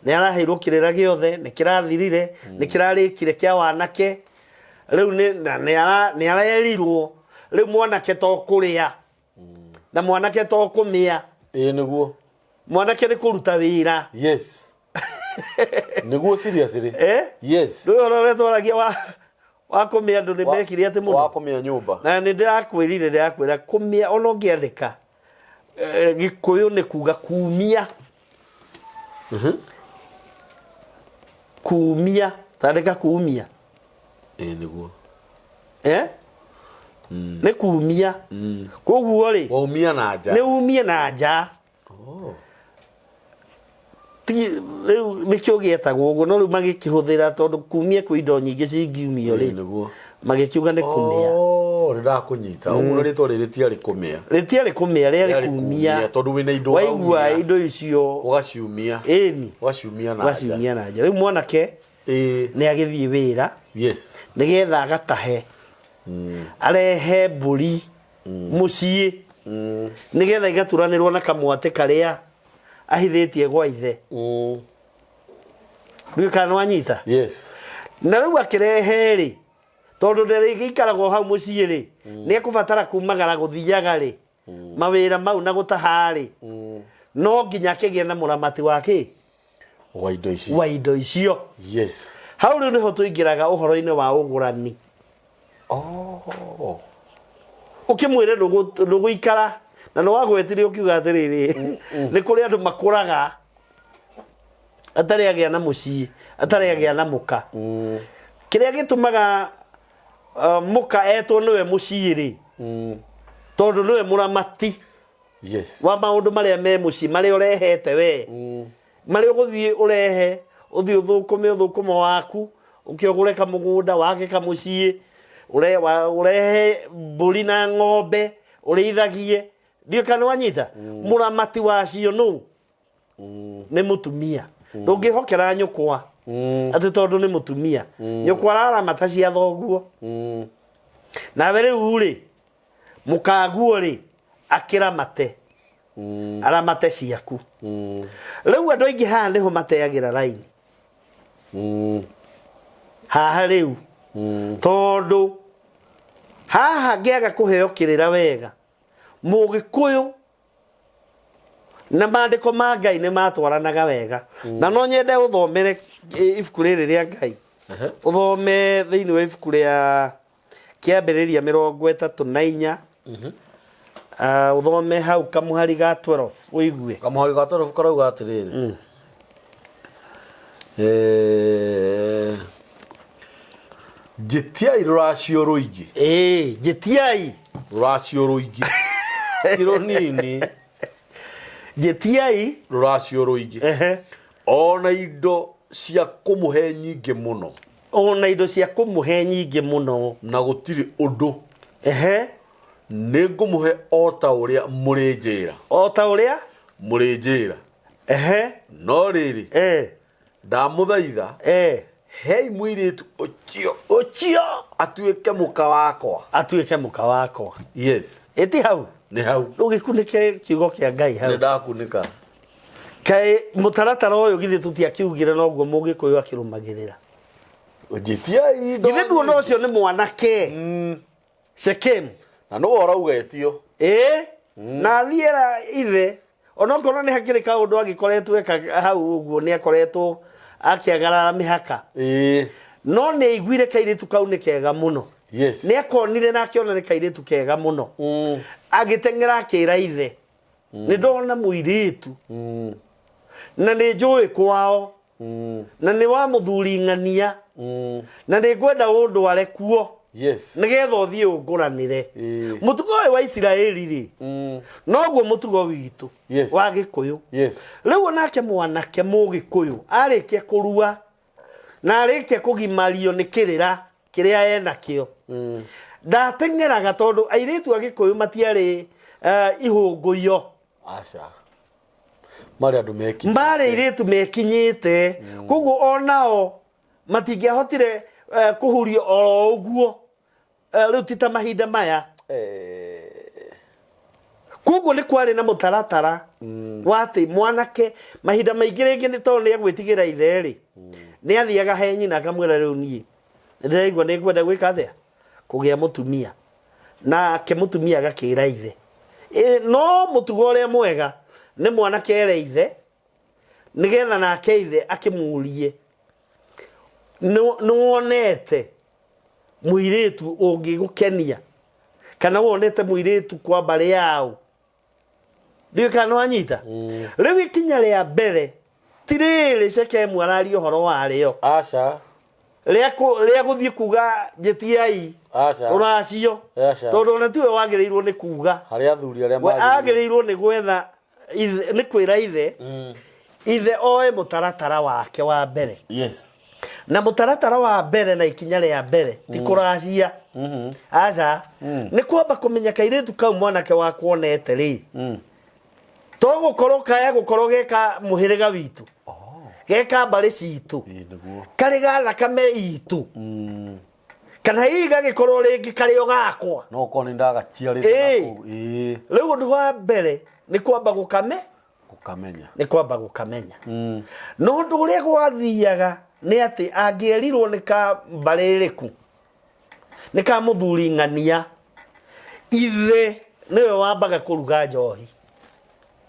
nĩ araheirwo kĩrĩra gĩothe, nĩ kĩrathirire, nĩ kĩrarĩkire kĩa wanake. Rĩu nĩ na nĩ ara- nĩ arerirwo rĩu mwanake to kũrĩa na mwanake to kũmĩa. Ĩĩ nĩguo. Mwanake nĩ kũruta wĩra. Yes, nĩguo, seriously. Eh? Yes. Rĩu ũhoro ũrĩa twaragia wa kũmĩa, andũ nĩ mekire atĩ mũno. Wa kũmĩa nyũmba. Na nĩ ndĩrakwĩrire, ndĩrakwĩra kũmĩa ona ũngĩandĩka Gĩkũyũ nĩ kuga kumia. Kumia, tandĩka kumia. Ĩĩ nĩguo. Eh? Nĩ kumia. Koguo rĩ, waumia na nja. Nĩ umie na nja. Oh. Rĩu nĩkĩo gĩetagwo ũguo, no rĩu magĩkĩhũthĩra tondũ kumia kwĩ indo nyingĩ cingiumio rĩ, Ĩĩ nĩguo. Magĩkiuga nĩ kũmĩa. Oh, nĩ ndakũnyita. Ũguo rĩtwa rĩrĩ rĩtiarĩ kũmĩa. Rĩtiarĩ kũmĩa, rĩarĩ Rĩarĩ kumia. kumia, tondũ wĩna indo waigua waumia. Indo icio ũgaciumia. Ĩni. Ũgaciumia na nja. Ũgaciumia na nja. Rĩu mwanake nĩ agĩthiĩ wĩra nĩgetha agatahe, arehe mbũri mũciĩ, nĩgetha igaturanĩrwo na kamwatĩ karĩa ahithĩtie gwa ithe. Ndiũĩ kana nĩwanyita. Yes. Na rĩu akĩrehe rĩ, tondũ ndarĩgĩikaragwo hau mũciĩ rĩ, nĩ ekũbatara kumagara gũthiaga rĩ mawĩra mau na gũtaha rĩ, no nginya akĩgĩe na mũramati wa kĩ? Wa indo ici. Wa indo icio. Hau rĩu nĩho tũingĩraga ũhoro-inĩ wa ũgũrani. Oh. Ũkĩmwĩre ndũgũikara na nĩ wagwetire ũkiuga atĩrĩrĩ, nĩ kũrĩ andũ makũraga atarĩ agĩa na mũciĩ, atarĩ agĩa na mũka. Kĩrĩa gĩtũmaga mũka etwo nĩwe mũciĩ rĩ, tondũ nĩwe mũramati wa maũndũ marĩa me mũciĩ, marĩa ũrehete we, marĩa ũgũthiĩ ũrehe, ũthiĩ ũthũkũme ũthũkũmo waku, ũke ũgũre kamũgũnda, wake kamũciĩ, ũrehe mbũri na ng'ombe ũrĩithagie. Ndiũĩ kana nĩwanyita. Mũramati wacio nũ? Nĩ mũtumia. Ndũngĩhokera nyũkwa atĩ tondũ nĩ mũtumia. Nyũkwa araramata cia thoguo. Nawe rĩu rĩ, mũkaguo rĩ, akĩramate, aramate ciaku. Rĩu andũ aingĩ haha nĩho mateagĩra raini, haha rĩu, tondũ haha ngĩaga kũheo kĩrĩra wega, Mũgĩkũyũ na maandĩko ma Ngai nĩ matwaranaga wega. Na no nyende ũthomere ibuku rĩrĩ rĩa Ngai, ũthome thĩinĩ wa ibuku rĩa Kĩambĩrĩria 34, ũthome hau kamũhari ga 12 ũigue. Kamũhari ga 12 karauga atĩrĩrĩ, njĩtiai rũracio rũingĩ. Ĩĩ, njĩtiai. Rũracio rũingĩ, ti rũnini. Njĩtiai. Rũracio rũingĩ, ona indo cia kũmũhe nyingĩ mũno. Ona indo cia kũmũhe nyingĩ mũno. Na gũtirĩ ũndũ. Nĩ ngũmũhe o ta ũrĩa mũrĩnjĩra. O ta ũrĩa mũrĩnjĩra. No rĩrĩ, ndamũthaitha, hei mũirĩtu ũcio ũcio atuĩke mũka wakwa. Atuĩke mũka wakwa. Yes. Ĩti hau? Nĩ hau. Ndũgĩkunĩke kiugo kĩa Ngai hau. Nĩ ndakunĩka. Kaĩ mũtaratara ũyũ githĩ tũtiakiugire noguo Mũgĩkũyũ akĩrũmagĩrĩra? Njĩtiai indo. Githĩ nduona ũcio nĩ mwanake Shekemu? Na nĩwe ũrauga etio. Ĩĩ, na athiĩra ithe onokorwo nĩ hakĩrĩ kaũndũ agĩkoretwo eka hau ũguo, nĩ akoretwo akĩagarara mĩhaka, no nĩ aiguire kairĩtu kau nĩ kega mũno. Nĩ akonire na akĩona nĩ kairĩtu kega mũno. Agĩteng'era akĩra ithe, nĩ ndona mũirĩtu na nĩ njũĩ kwao na nĩ wa mũthuri ng'ania na nĩ ngwenda ũndware kuo nĩgetha ũthiĩ ũngũranĩre. Mũtugo ũyũ wa Isiraeli rĩ, noguo mũtugo witũ wa Gĩkũyũ. Rĩu onake mwanake Mũgĩkũyũ arĩkia kũrua na arĩkia kũgimario nĩ kĩrĩra kĩrĩa enakĩo, Ndateng'eraga tondũ airĩtu a Gĩkũyũ matiarĩ ihũngũyo. Aca. Marĩ andũ mekinyĩte. Marĩ airĩtu mekinyĩte. Koguo onao matingĩahotire kũhurio oro ũguo. Rĩu ti ta mahinda maya. Koguo nĩ kwarĩ na mũtaratara wa atĩ mwanake mahinda maingĩ rĩngĩ nĩ tondũ nĩ egwĩtigĩra ithe rĩ, nĩ athiaga he nyina akamwĩra rĩu niĩ nĩndĩraigua nĩ ngwenda gwĩka atĩa, kũgĩa mũtumia. Nake mũtumia agakĩra ithe. Ĩ, no mũtugo ũrĩa mwega nĩ mwanake ere ithe nĩgetha nake ithe akĩmũrie nĩ wonete mũirĩtu ũngĩgũkenia kana wonete mũirĩtu kwa mbarĩ yao. Ndiũĩ kana nĩwanyita. Rĩu ikinya rĩa mbere ti rĩrĩ Shekemu araria ũhoro warĩo. Aca. Rĩa gũthiĩ kuga njĩtiai Aca. rũracio. Aca. Tondũ ona tiwe wagĩrĩirwo nĩ kuga. Harĩ athuri arĩa We magĩrĩirwo. agĩrĩirwo nĩ gwetha ithe, nĩ kwĩra ithe. Ithe oe mũtaratara wake wa mbere. Yes. Na mũtaratara wa mbere na ikinya rĩa mbere ti kũracia. Aca. Nĩ kwamba kũmenya kairĩtu kau mwanake wakwa onete rĩ. To gũkorwo kaya gũkorwo geka mũhĩrĩga witũ. Geka mbarĩ citũ. Ĩĩ, nĩguo. Karĩ ga thakame itũ. Kana hihi gagĩkorwo rĩngĩ karĩ o gakwa. No ũkorwo nĩ ndagaciarĩte Ĩĩ. na kũu. Ĩĩ. Rĩu ũndũ wa mbere nĩ kwamba gũkame. Gũkamenya. Nĩ kwamba gũkamenya. No ũndũ ũrĩa gwathiaga nĩ atĩ angĩerirwo nĩ ka mbarĩ ĩrĩkũ, nĩ ka mũthuri ng'ania, ithe nĩwe wambaga kũruga njohi,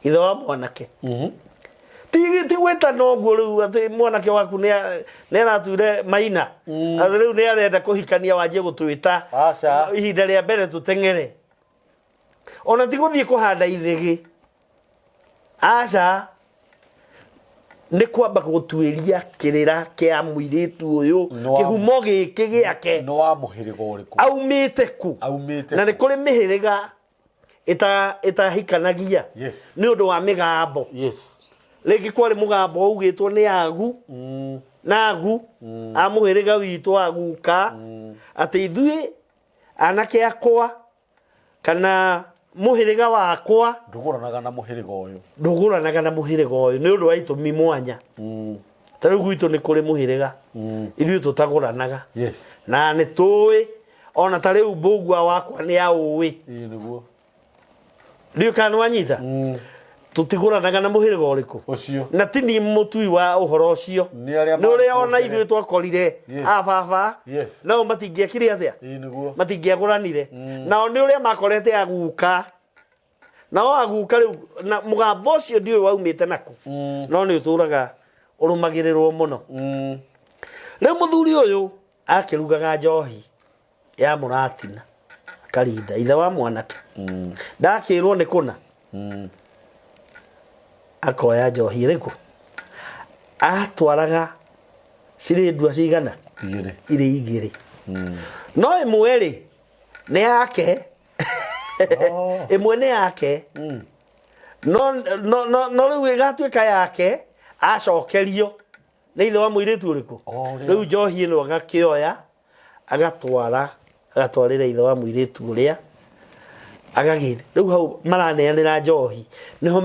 ithe wa mwanake. Ti gwĩtana ũguo rĩu atĩ mwanake waku nĩ aratuire maina. Atĩ rĩu nĩ arenda kũhikania wanjie gũtwĩta. Aca. Ihinda rĩa mbere tũteng'ere. Ona ti gũthiĩ kũhanda ithĩgĩ. Aca. Nĩ kwamba gũtuĩria kĩrĩra kĩa mũirĩtu ũyũ, kĩhumo gĩkĩ gĩake. Nĩ wa mũhĩrĩga ũrĩkũ? Aumĩte kũ? Aumĩte Na nĩ kũ? kũrĩ mĩhĩrĩga ĩtahikanagia. Yes. Nĩ ũndũ wa mĩgambo. Yes. Rĩngĩ kwarĩ mũgambo waugĩtwo nĩ agu. Na agu. A mũhĩrĩga witũ aguka. Atĩ ithuĩ anake akwa kana mũhĩrĩga wakwa ndũgũranaga na mũhĩrĩga ũyũ. Ndũgũranaga na mũhĩrĩga ũyũ nĩ ũndũ wa itũmi mwanya. Ta rĩu gwitũ nĩ kũrĩ mũhĩrĩga ithuĩ tũtagũranaga. Yes. Na nĩ tũĩ ona ta rĩu mbũgua wakwa nĩ aũĩ. Ĩĩ nĩguo. Ndiũĩ kana nĩ wanyita. Tũtigũranaga na mũhĩrĩga ũrĩkũ? Ũcio. Na ti niĩ mũtui wa ũhoro ũcio. Nĩ arĩa Nĩ ũrĩa marĩ ona mbere. ithuĩ twakorire Yes. a baba. Yes. Nao matingĩekire atĩa? Ĩĩ nĩguo. Matingĩagũranire. Nao nĩ ũrĩa makorete aguka. Nao aguka rĩu na mũgambo ũcio ndiũĩ waumĩte nakũ. No nĩ ũtũraga ũrũmagĩrĩrwo mũno. Rĩu mũthuri ũyũ akĩrugaga njohi ya mũratina akarinda ithe wa mwanake. Ndakĩrwo nĩ kũna. Akoya njohi ĩrĩkũ? Atwaraga cirĩ ndua cigana? Igĩrĩ. Irĩ igĩrĩ. No ĩmwe rĩ nĩ yake. Ĩmwe nĩ yake. No no no no rĩu ĩgatuĩka yake acokerio nĩ ithe wa mũirĩtu ũrĩkũ? Oh, Rĩu njohi ĩno agakĩoya agatwara agatwarĩra ithe wa mũirĩtu ũrĩa agagĩ rĩu hau maraneanĩra njohi nĩho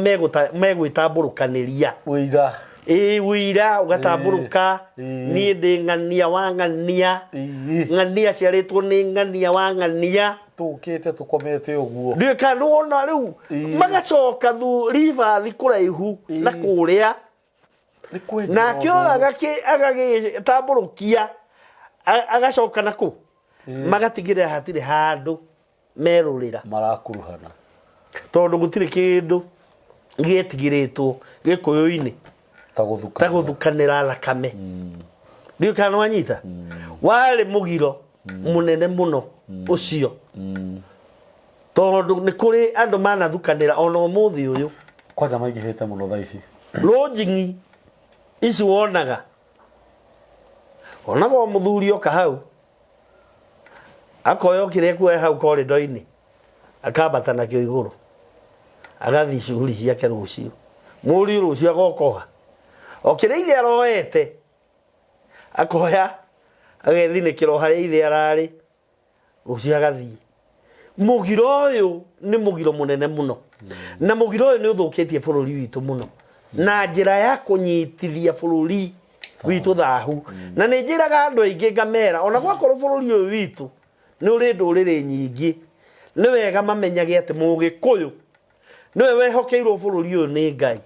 megwĩtambũrũkanĩria. Ũira. Ĩĩ, ũira ũgatambũrũka. Ĩĩ. Niĩ ndĩ ng'ania wa ng'ania. Ĩĩ. Ng'ania ciarĩtwo nĩ ng'ania wa ng'ania. Tũkĩte tũkomete ũguo. Ndiũĩ kana nĩwona rĩu Ĩĩ. magacoka thu ribathi kũraihu na Ĩĩ. kũrĩa. Nĩ kwenjera Nake ũyũ ũndũ. Agagĩtambũrũkia agacoka na kũ? Ĩĩ. Magatigĩrĩra hatirĩ handũ merũrĩra. Marakuruhana. Tondũ gũtirĩ kĩndũ gĩetigĩrĩtwo gĩkũyũ-inĩ Ta gũthukanĩra. Ta gũthukanĩra thakame. Ndiũĩ kana nĩwanyita? Warĩ mũgiro mũnene mũno ũcio. Tondũ nĩ kũrĩ andũ manathukanĩra ona ũmũthĩ ũyũ. Kwanja maingĩhĩte mũno thaa ici. Lodging ici wonaga. Wonaga o mũthuri oka hau. Akoya o kĩrĩa ekuoya hau corridor-inĩ. Akambata nakĩo igũrũ. Agathiĩ shughuli ciake rũciũ. Mũriũ rũciũ agoka oha. O kĩrĩa ithe aroete. Akoya agethinĩkĩra o harĩa ithe ararĩ. Rũciũ agathiĩ. Mũgiro ũyũ nĩ mũgiro mũnene mũno, na mũgiro ũyũ nĩ ũthũkĩtie bũrũri witũ mũno na njĩra ya kũnyitithia bũrũri witũ thahu. Na nĩ njĩraga andũ aingĩ ngamera, ona gwakorwo bũrũri ũyũ witũ nĩ ũrĩ ndũrĩrĩ nyingĩ, nĩ wega mamenyage atĩ Mũgĩkũyũ nĩwe wehokeirwo bũrũri ũyũ nĩ Ngai,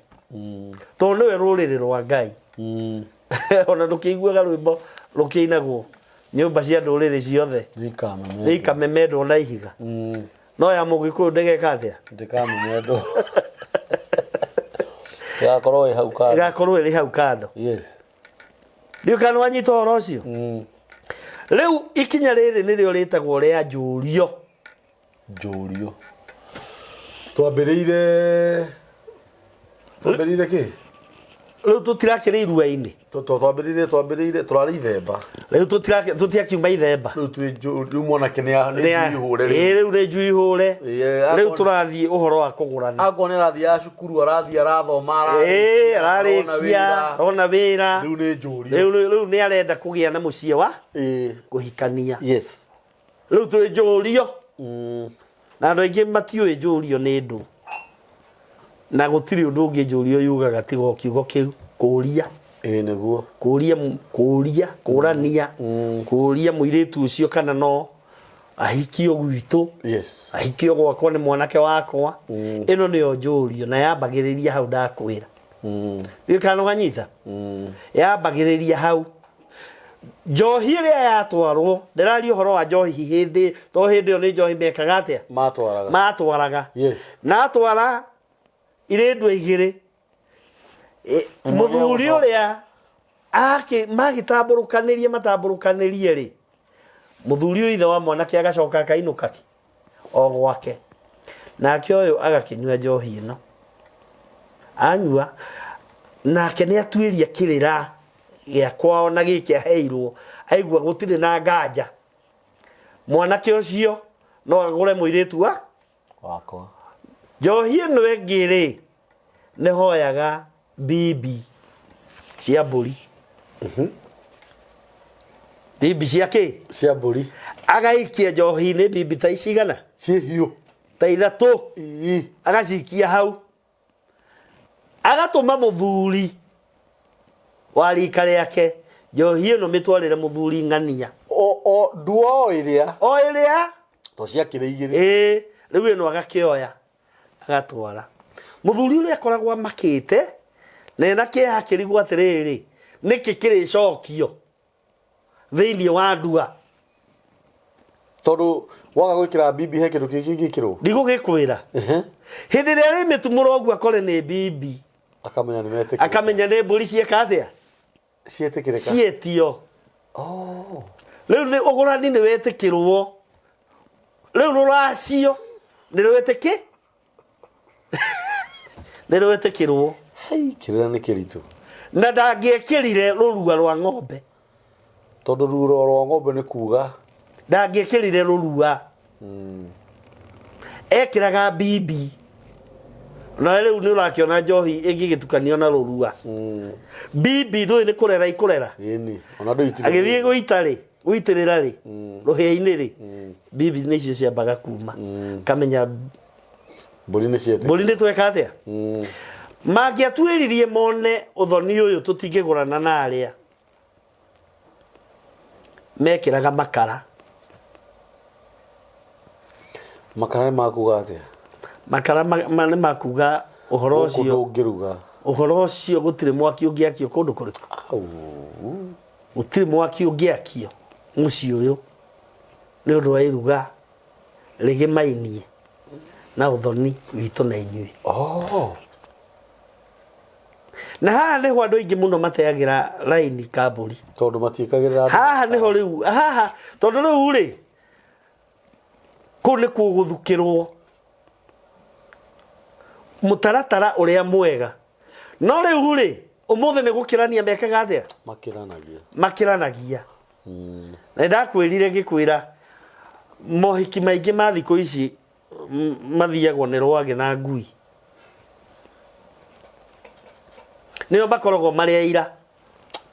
tondũ nĩwe rũrĩrĩ rwa Ngai. Ona ndũkĩiguaga rwĩmbo rũkĩinagwo, nyũmba cia ndũrĩrĩ ciothe ikamemendwo ikamemendwo na ihiga, no ya Mũgĩkũyũ ndĩgeka atĩa? Ndĩkamemendwo, ĩgakorwo ĩ hau kando. Ĩgakorwo ĩrĩ hau kando. Ndiũĩ kana wanyita ũhoro ũcio. Rĩu ikinya rĩrĩ nĩrĩo rĩtagwo rĩa njũrio. Njũrio. Twambĩrĩire kĩ? Rĩu tũtirakĩrĩ irua-inĩ. Twambĩrĩire tũrarĩ ithemba. Rĩu tũtiakiuma ithemba. Rĩu twĩ rĩu mwanake nĩ njui hũre. Rĩu rĩu nĩ njui hũre. Rĩu tũrathiĩ ũhoro wa kũgũrana. Akorwo nĩ arathiĩ a cukuru, arathiĩ arathoma, ararĩkia, arona wĩra. Rĩu nĩ njũrio. Rĩu nĩ arenda kũgĩa na mũciĩ wa kũhikania. Rĩu twĩ njũrio. Na andũ aingĩ matiũĩ njũrio nĩ ndũ, na gũtirĩ ũndũ ũngĩ njũrio yugaga tiga o kiugo kĩu kũria. Ĩĩ nĩguo. Kũria, kũria, kũrania, kũria mũirĩtu ũcio kana no ahikio gwitũ, ahikio gwakwa nĩ mwanake wakwa. Ĩno nĩyo njũrio, na yambagĩrĩria hau ndakwĩra. Ndiũĩ kana nĩwanyita. Yambagĩrĩria hau. Njohi ĩrĩa yatwarwo, ndĩraria ũhoro wa njohi hĩndĩ, to hĩndĩ ĩyo nĩ njohi mekaga atĩa? Matwaraga. Matwaraga. Na atwara irĩ ndua igĩrĩ. Ĩmwe Mũthuri gĩa gũcoka. Ũrĩa magĩtambũrũkanĩrie matambũrũkanĩrie rĩ, mũthuri ũyũ ithe wa mwanake agacoka akainũka kĩ o gwake, nake ũyũ agakĩnyua njohi ĩno. Anyua, nake nĩ atuĩria kĩrĩra gĩa kwao na gĩkĩ aheirwo, aigua gũtirĩ na nganja mwanake ũcio no agũre mũirĩtu wa wakwa. Njohi ĩno ĩngĩ rĩ, nĩ hoyaga mbimbi cia mbũri. Mbimbi cia kĩ? Cia mbũri. Agaikia njohi-inĩ mbimbi ta icigana? Ciĩ hiũ. Ta ithatũ. Agacikia hau, agatũma mũthuri wa rika rĩake, njohi ĩno mĩtwarĩre mũthuri ng'ania. O ndua o ĩrĩa. O ĩrĩa. To ciakĩrĩ igĩrĩ. Ĩĩ, rĩu ĩno agakĩoya agatwara mũthuri ũrĩa akoragwo amakĩte na ena kĩeha, akĩrigwo atĩrĩrĩ, nĩkĩ kĩrĩcokio thĩinĩ wa ndua? Tondũ waga gwĩkĩra mbimbi, he kĩndũ kĩngĩ kĩngĩkĩrwo? Ndigũgĩkwĩra. Hĩndĩ ĩrĩa arĩmĩtumũra ũguo akore nĩ mbimbi, akamenya nĩ metĩkĩrĩka. Akamenya nĩ mbũri cieka atĩa? Cietĩkĩrĩka. Cietio. Rĩu nĩ ũgũrani nĩ wetĩkĩrwo, rĩu rũracio nĩ rwetĩkĩ nĩ rwetĩkĩrwo. Hai, kĩrĩra nĩ kĩritũ. Na ndangĩekĩrire rũrua rwa ng'ombe. Tondũ ruro rwa ng'ombe nĩ kuga Ndangĩekĩrire rũrua, ekĩraga mbimbi. Na rĩu nĩ ũrakĩona njohi ĩngĩgĩtukanio na rũrua, mbimbi ndũĩ nĩ kũrera ikũrera. Ĩni, ona ndũitire. Agĩthiĩ gũita rĩ, gũitĩrĩra rĩ, rũhĩa-inĩ rĩ, mbimbi nĩcio ciambaga kuma, kamenya mbũri nĩ cietĩkĩrĩka. Mbũri nĩ tweka atĩa? Mangĩatuĩririe mone ũthoni ũyũ tũtingĩgũrana na arĩa mekĩraga makara. Makara nĩ makuga atĩa? Makara nĩ makuga ũhoro gũkũ ũcio ndũngĩruga. Ũhoro ũcio gũtirĩ mwaki ũngĩakio kũndũ kũrĩkũ. Au. Gũtirĩ mwaki ũngĩakio mũciĩ ũyũ nĩ ũndũ wa iruga rĩgĩmainie na ũthoni witũ na inyuĩ. Na haha nĩho andũ aingĩ mũno mateagĩra raini kambũri. Tondũ matiĩkagĩrĩra andũ. Haha nĩho rĩu, haha tondũ rĩu rĩ, kũu nĩkuo gũthukĩrwo mũtaratara ũrĩa mwega. No rĩu rĩ, ũmũthĩ nĩ gũkĩrania mekaga atĩa? Makĩranagia. Makĩranagia. Na ndakwĩrire ngĩkwĩra mohiki maingĩ ma thikũ ici mathiagwo nĩ rwagĩ na ngui, nĩo makoragwo marĩ aira.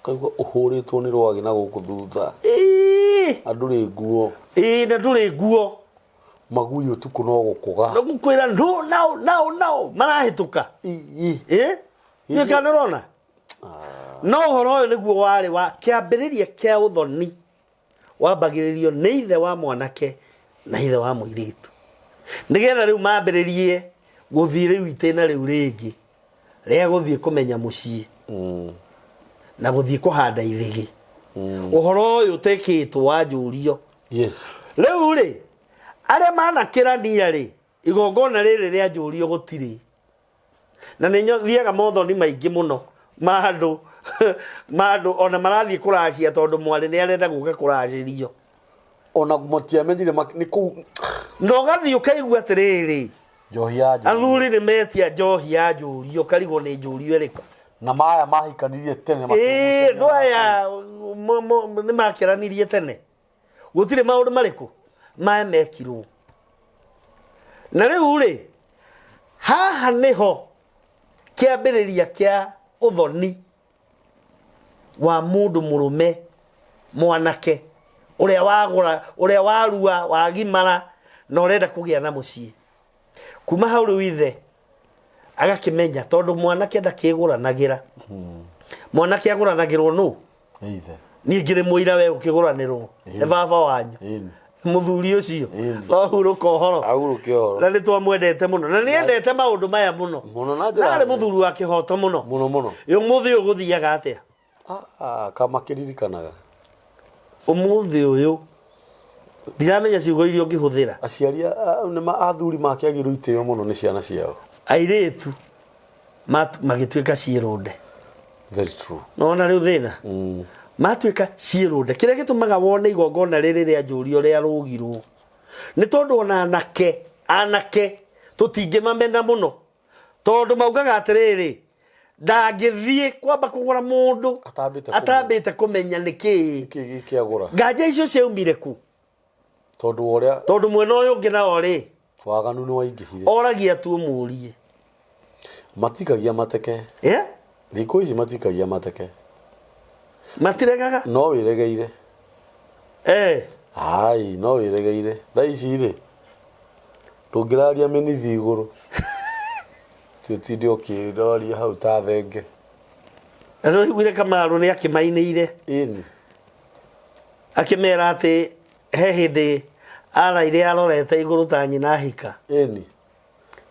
Kaigua ũhũrĩtwo nĩ rwagĩ na gũkũ thutha. Ĩĩ. Ĩĩ. Na ndũrĩ nguo. Ĩĩ, na ndũrĩ nguo. Magui ũtukũ no gũkũga. No gũkwĩra no nao nao nao marahĩtũka. Ii. Ĩ? Nĩ kana ũrona? No ũhoro ũyũ nĩguo warĩ wa kĩambĩrĩria kĩa ũthoni wambagĩrĩrio nĩ ithe wa mwanake na ithe wa mũirĩtu. Nĩgetha rĩu mambĩrĩrie gũthiĩ rĩu itĩna rĩu rĩngĩ rĩa gũthiĩ kũmenya mũciĩ na gũthiĩ kũhanda ithĩgĩ. Ũhoro ũyũ ũtekĩtwo wanjũrio. Yes. Rĩu rĩ, arĩa manakĩrania rĩ, igongona rĩrĩ rĩa njũrio gũtirĩ. Na nĩ thiaga mothoni maingĩ mũno ma andũ ma andũ ona marathiĩ kũracia tondũ mwarĩ nĩ arenda gũka kũracĩrio. Ona matiamenyire nĩ kũu. Na ũgathiĩ ũkaigua atĩrĩrĩ, Njohi ya njũrio. Athuri nĩ metia njohi ya njũrio, ũkarigwo nĩ njũrio ĩrĩkũ. Na maya mahikanirie tene Ĩĩ, makĩgucania andũ aya nĩ makĩranirie tene. Gũtirĩ maũndũ marĩkũ maya mekirwo. Na rĩu rĩ, haha nĩho kĩambĩrĩria kĩa ũthoni wa mũndũ mũrũme mwanake ũrĩa wagũra, ũrĩa warua, wagimara na ũrenda kũgĩa na mũciĩ. Kuma hau rĩu ithe agakĩmenya tondũ mwanake ndakĩgũranagĩra. Mwanake agũranagĩrwo nũ? Nĩ ithe. Niĩ ngĩrĩ mũira we ũkĩgũranĩrwo nĩ baba wanyu. Ĩni. Mũthuri ũcio. Ĩni. No hurũka ũhoro. Ahurũke ũhoro. Na nĩ twamwendete mũno. Na nĩ endete maũndũ maya mũno. Mũno na njĩra Na arĩ nene. mũthuri wa kĩhoto mũno. Mũno mũno. Ũmũthĩ ũyũ gũthiaga atĩa? Ah, kamakĩririkanaga. Ũmũthĩ ũyũ ndiramenya ciugo iria ũngĩhũthĩra. Aciari nĩ athuri makĩagĩrwo itĩo mũno nĩ ciana ciao. Airĩtu magĩtuĩka ciĩrũnde. Very true. Nona rĩu thĩna? Matuĩka ciĩrũnde. Kĩrĩa gĩtũmaga wone igongona rĩrĩ rĩa njũrio rĩa rũgirwo nĩ tondũ ona anake tũtingĩmamena mũno. Tondũ maugaga atĩrĩrĩ, ndangĩthiĩ kwamba kũgũra mũndũ Atambĩte kũmenya. atambĩte kũmenya nĩ kĩĩ. Nĩkĩ gĩkĩagũra? Nganja icio ciaumire kũ? Tondũ wa ũrĩa Tondũ mwena ũyũ ũngĩ nao rĩ, waganu nĩ waingĩhire. Oragia tu ũmũrie. Matikagia mateke. Thikũ ici matikagia mateke. Matiregaga? No wĩregeire. Ai, no wĩregeire. Thaa ici rĩ, ndũngĩraria mĩnithi igũrũ. Ti ũtinde ũkĩroria hau ta thenge. Na nĩ ũiguire Kamaru nĩ akĩmainĩire. Ĩni. Akĩmera atĩ he hĩndĩ araire arorete igũrũ ta nyina ahika. Ĩni.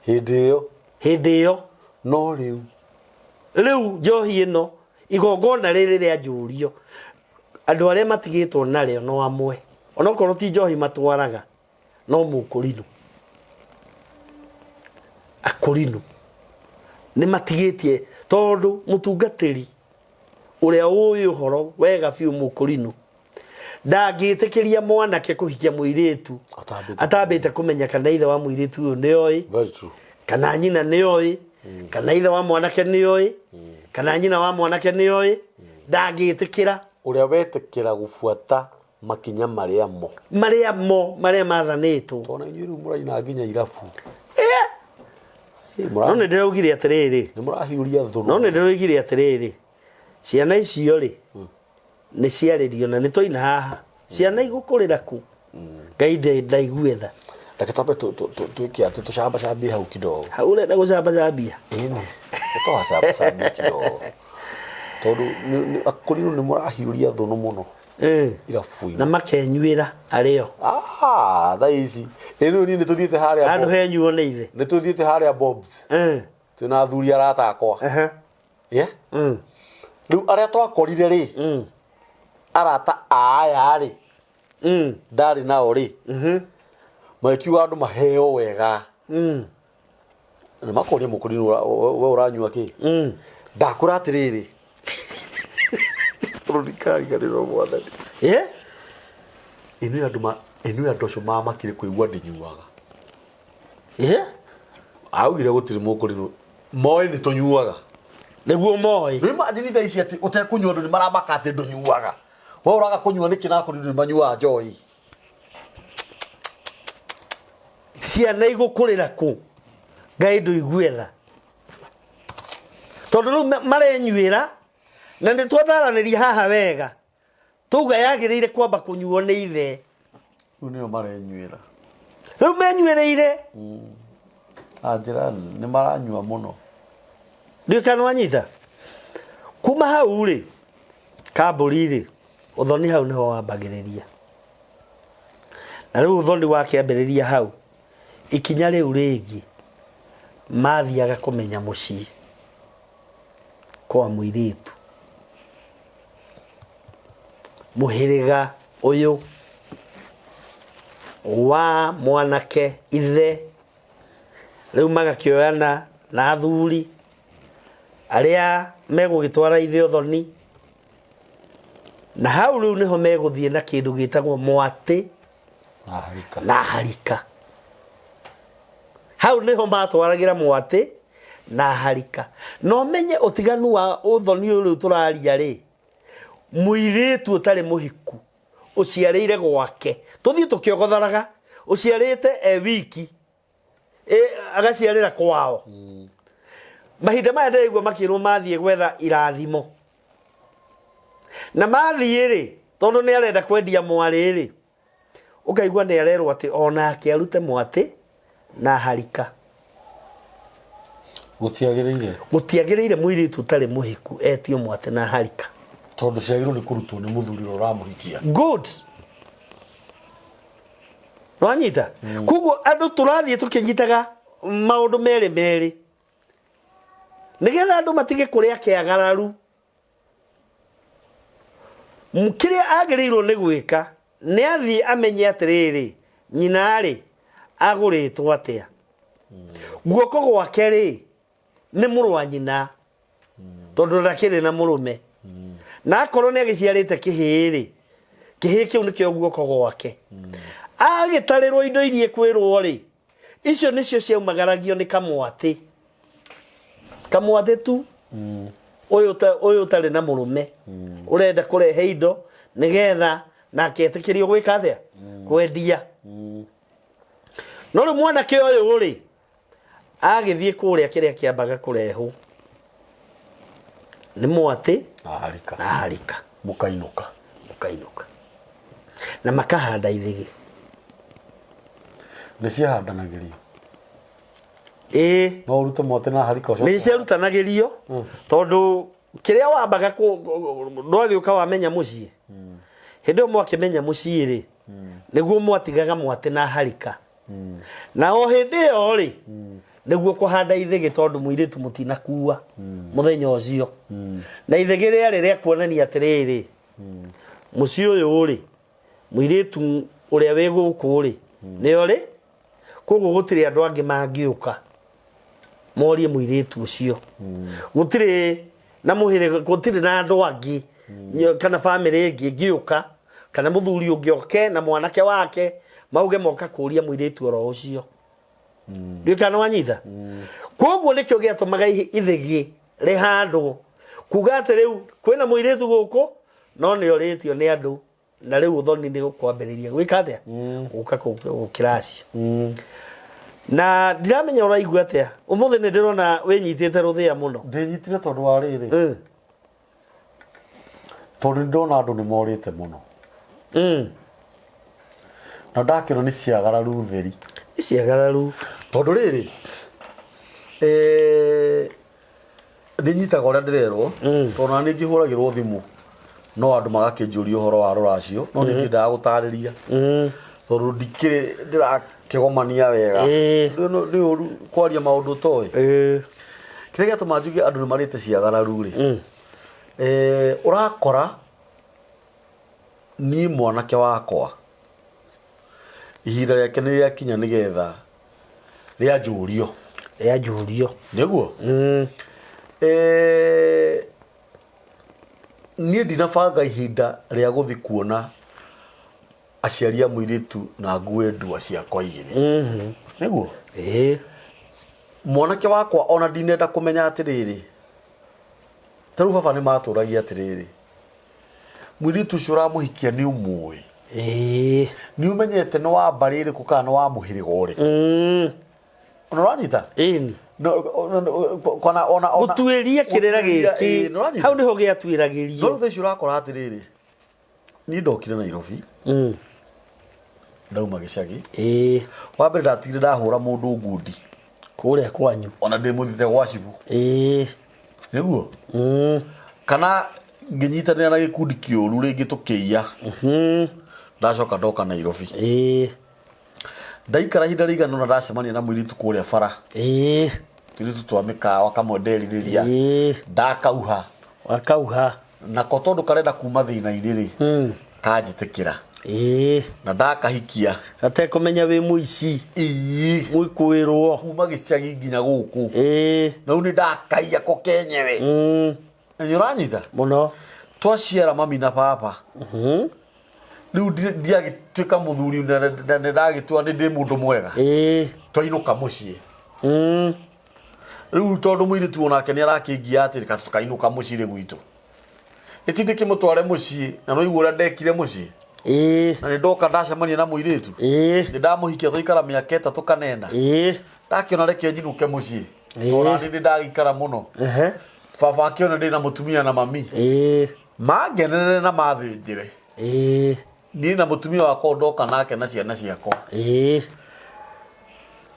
Hĩndĩ ĩyo. Hĩndĩ ĩyo. No rĩu. Rĩu njohi ĩno, igongona rĩrĩ rĩa njũrio, andũ arĩa matigĩtwo narĩo no amwe. Onokorwo ti njohi matwaraga, no mũkũrinũ. Akũrinũ. Nĩ matigĩtie, tondũ mũtungatĩri ũrĩa ũĩ ũhoro wega biũ mũkũrinũ, ndangĩtĩkĩria mwanake kũhikia mũirĩtu Atambĩte atambĩte kũmenya kana ithe wa mũirĩtu ũyũ nĩ oĩ, Very true. kana nyina nĩ oĩ, kana ithe wa mwanake nĩ oĩ, kana nyina wa mwanake nĩ oĩ, ndangĩtĩkĩra. Ũrĩa wetĩkĩra gũbuata makinya marĩa mo. Marĩa mo, marĩa mathanĩtwo. Tondũ inyuĩ rĩu mũraina nginya irabu. No nĩ ndĩraugire atĩrĩrĩ. Nĩ mũrahiũria thũnũ. No nĩ ndĩraugire atĩrĩrĩ. Ciana icio rĩ, nĩ ciarĩrio na nĩ twaina haha. Ciana igũkũrĩra kũ? Ngai ndaigue tha. Reke twambe twĩke atĩ tũcambacambie hau kidogo. Hau ũrenda gũcambacambia? Ĩni, tũgacambacambie kidogo. Tondũ akũrinũ nĩ mũrahiũria thũnũ mũno. Irabu-inĩ. Na makenyuĩra arĩo. Thaa ici. Ĩ rĩu niĩ nĩ tũthiĩte harĩa Handũ Bob. henyuo nĩ ithe. Nĩ tũthiĩte harĩa Bob's. Twĩna athuri arata akwa. Rĩu arĩa twakorire rĩ, arata aya rĩ, ndarĩ nao rĩ, magĩkiuga andũ maheo wega. Nĩ makoria mũkũrinũ we ũranyua kĩ? Ndakwĩra atĩrĩrĩ, rũrikariganĩrwo mwathani. Inyuĩ andũ inyuĩ andũ acio mamakire kũigua ndĩnyuaga. Augire gũtirĩ mũkũrinũ. Moĩ nĩ tũnyuaga. Nĩguo moĩ. Rĩu imagine thaa ici atĩ ũtekũnyua andũ nĩ maramaka atĩ ndũnyuaga. We ũraga kũnyua nĩkĩ na akũrinũ nĩ manyuaga njohi? Ciana igũkũrĩra kũ? Ngai ndũigue tha. Tondũ rĩu marenyuĩra na nĩ twataranĩria haha wega. Twauga yagĩrĩire kwamba kũnyuo nĩ ithe. Rĩu nĩo marenyuĩra. Rĩu menyuĩrĩire. Na njĩra nene, nĩ maranyua mũno. Ndiũĩ kana nĩwanyita. Kuma hau rĩ, kambũri rĩ, ũthoni hau nĩho wambagĩrĩria. Na rĩu ũthoni wakĩambĩrĩria hau, ikinya rĩu rĩngĩ mathiaga kũmenya mũciĩ kwa mũirĩtu. Mũhĩrĩga ũyũ wa mwanake ithe rĩu magakĩoyana na athuri arĩa megũgĩtwara ithe ũthoni na hau rĩu nĩho megũthiĩ na kĩndũ gĩtagwo mwatĩ Na harika. na harika hau nĩho matwaragĩra mwatĩ na harika na ũmenye ũtiganu wa ũthoni ũyũ rĩu tũraria rĩ mũirĩtu ũtarĩ mũhiku ũciarĩire gwake tũthiĩ tũkĩogothoraga ũciarĩte e wiki e, agaciarĩra kwao mahinda maya ndĩraigua makĩrwo mathiĩ gwetha irathimo na mathiĩ rĩ tondũ nĩ arenda kwendia mwarĩ rĩ ũkaigua nĩ arerwo atĩ onake arute mwatĩ na harika. Gũtiagĩrĩire. Gũtiagĩrĩire mũirĩtu ũtarĩ mũhiku etio mwatĩ na harika. Tondũ ciagĩrĩirwo nĩ kũrutwo nĩ mũthuri ũrĩa ũramũhikia. Good. Wanyita? Koguo andũ tũrathiĩ tũkĩnyitaga maũndũ merĩ merĩ. Nĩgetha andũ matige kũrĩa kĩagararu. Kĩrĩa agĩrĩirwo nĩ gwĩka nĩ athiĩ amenye atĩrĩrĩ, nyina-rĩ agũrĩtwo atĩa, guoko gwake-rĩ nĩ mũrũ wa nyina tondũ ndakĩrĩ na mũrũme, na akorwo nĩ agĩciarĩte kĩhĩĩ-rĩ, kĩhĩĩ kĩu nĩkĩo guoko gwake. Agĩtarĩrwo indo iria ekwĩrwo-rĩ, icio nĩcio ciaumagaragio nĩ kamwatĩ kamwatĩ tu ũyũ ũta- ũyũ ũtarĩ na mũrũme ũrenda kũrehe indo nĩgetha nake etĩkĩrio gwĩka atĩa kwendia no rĩu mwanake ũyũ rĩ agĩthiĩ kũrĩa kĩrĩa kĩambaga kũrehwo nĩ mwatĩ Na harika. na harika Mũkainũka. mũkainũka na makahanda ithĩgĩ Nĩ ciahandanagĩrio. ĩĩ No ũrute mwatĩ na harika ũcoke. nĩ ciarutanagĩrio tondũ kĩrĩa wambaga ndwagĩũka wamenya mũciĩ hĩndĩ ĩyo mwakĩmenya mũciĩ rĩ nĩguo mwatigaga mwatĩ na harika na o hĩndĩ ĩyo rĩ nĩguo kũhanda ithĩgĩ tondũ mũirĩtu mũtinakua mũthenya ũcio na ithĩgĩ rĩarĩ rĩa kuonania atĩrĩrĩ mũciĩ ũyũ rĩ mũirĩtu ũrĩa wĩ gũkũ rĩ nĩo rĩ koguo gũtirĩ andũ angĩ mangĩũka morie mũirĩtu ũcio gũtirĩ na mũhĩrĩga gũtirĩ na andũ angĩ kana bamĩrĩ ĩngĩ ĩngĩũka kana mũthuri ũngĩ oke na mwanake wake mauge moka kũria mũirĩtu oro ũcio ndiũĩ kana nĩwanyita koguo nĩkĩo gĩatũmaga ithĩgĩ rĩhandwo kuga atĩ rĩu kwĩna mũirĩtu gũkũ no nĩ orĩtio nĩ andũ na rĩu ũthoni nĩ ũkwambĩrĩria gwĩka atĩa gũka gũkĩracio na ndiramenya ũraigua atĩa ũmũthĩ nĩ ndĩrona wĩnyitĩte rũthĩa mũno Ndĩnyitire tondũ wa rĩrĩ tondũ nĩ ndona andũ nĩ morĩte mũno na ndakĩona nĩ ciagararu theri nĩ ciagararu tondũ rĩrĩ eh, ndĩnyitaga ũrĩa ndĩrerwo tondũ na nĩ ngĩhũragĩrwo thimũ no andũ magakĩnjũria ũhoro wa rũracio no nĩ ngĩendaga gũtarĩria tondũ ndikĩrĩ ndĩrakĩgomania wega Nĩ ũru kwaria maũndũ ũtoĩ kĩrĩa gĩatũma njuge andũ nĩ marĩte ciagararu rĩ eh, ũrakora niĩ mwanake wakwa ihinda rĩake nĩ rĩakinya nĩgetha rĩanjũrio Rĩanjũrio. Nĩguo Eh, niĩ ndinabanga ihinda rĩa gũthi kuona aciari a mũirĩtu na ngue ndua ciakwa igĩrĩ nĩguo mwanake wakwa ona ndinenda kũmenya atĩrĩrĩ ta rĩu baba nĩ matũragia atĩrĩrĩ mũirĩtu ũcio ũramũhikia nĩ ũmũĩ nĩ ũmenyete nĩ wa mbarĩ ĩrĩkũ kana nĩ wa mũhĩrĩga ũrĩkũ ona ũranyita Ĩni. Kana ona ona Gũtuĩria kĩrĩra Gũtuĩria, gĩkĩ ĩĩ, nĩ ũranyita? hau nĩho No gĩatuĩragĩrio rĩu thaa ici ũrakora atĩrĩrĩ Niĩ ndokire Nairobi ndauma gĩcagi. Wa mbere ndatigire ndahũra mũndũ ngundi. Kũrĩa kwanyu. Ona ndĩ mũthite gwa cibũ. Nĩguo? Kana ngĩnyitanĩra na gĩkundi kĩũru rĩngĩ tũkĩiya. Ndacoka ndoka Nairobi. Ndaikara ihinda rĩigana ũna ndacemania na mũirĩtu kũrĩa bara. Tũirĩtu twa mĩkawa kamwe nderirĩria. Ndakauha. Wakauha. Nako tondũ karenda kuma thĩna-inĩ rĩ, kanjĩtĩkĩra. Na ndakahikia. Gatekũmenya wĩ mũici. Mũikũĩrwo. Kuma gĩcagi nginya gũkũ. Na rĩu nĩ ndakaiya ko kenyewe. Na nĩ ũranyita? Mũno. Twaciara mami na baba. Rĩu ndiagĩtuĩka mũthuri na nĩ ndagĩtua nĩ ndĩ mũndũ mwega. Twainũka mũciĩ. Rĩu tondũ mũirĩtu onake nĩ arakĩngia atĩrĩ ka tũkainũka mũciĩ rĩ gwitũ. Ĩtindĩ kĩmũtware mũciĩ na no igua ũrĩa ndekire mũciĩ. Na nĩ ndoka ndacemania na mũirĩtu. Nĩ ndamũhikia twaikara mĩaka 3 kanena. Ndakĩona reke njinũke mũciĩ. Tondũ nĩ ndagĩikara mũno. Baba akĩona ndĩ na mũtumia na mami. Mangenerere na mathĩnjĩre. Niĩ na mũtumia wakwa ndoka nake na ciana ciakwa.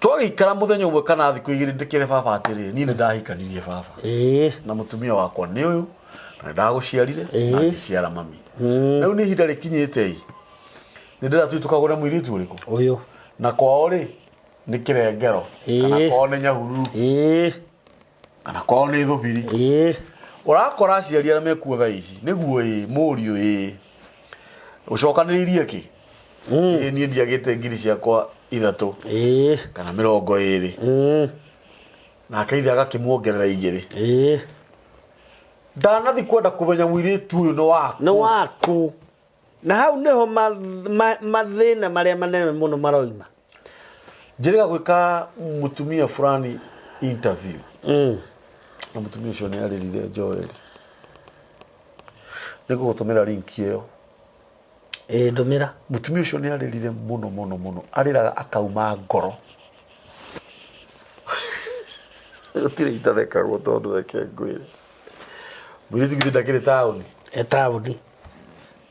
Twagĩikara mũthenya ũmwe kana thikũ igĩrĩ ndĩkĩre baba atĩrĩ, niĩ nĩ ndahikanirie baba. Na mũtumia wakwa nĩ ũyũ, na nĩ ndagũciarire, na ngĩciara mami. Rĩu nĩ ihinda rĩkinyĩte ĩ, nĩ ndĩrathiĩ tũkagũre mũirĩtu ũrĩkũ? Ũyũ. Na kwao rĩ, nĩ Kĩrengero, kana kwao nĩ Nyahururu. Kana kwao nĩ Thũbiri. Ũrakora aciari arĩa mekuo thaa ici, nĩguo ĩ, mũriũ ĩ, ũcokanĩrĩirie kĩ? Ĩ niĩ ndiagĩte ngiri ciakwa 3. Kana 20. Nake ithe agakĩmuongerera 2. Ndanathi kwenda kũmenya mũirĩtu ũyũ nĩ waku. Nĩ waku. Na hau nĩho mathĩna marĩa manene mũno maroima. Njĩrĩga gwĩka mũtumia fulani interview. Na mũtumia ũcio nĩ arĩrire Joel. Nĩ ngũgũtũmĩra link ĩyo. Ĩĩ, ndũmĩra. Mũtumia ũcio nĩ arĩrire mũno mũno mũno. Arĩraga akauma ngoro. Gũtirĩ itathekagwo tondũ reke ngwĩre. Mũirĩtu githĩ ndakĩrĩ taũni? E taũni.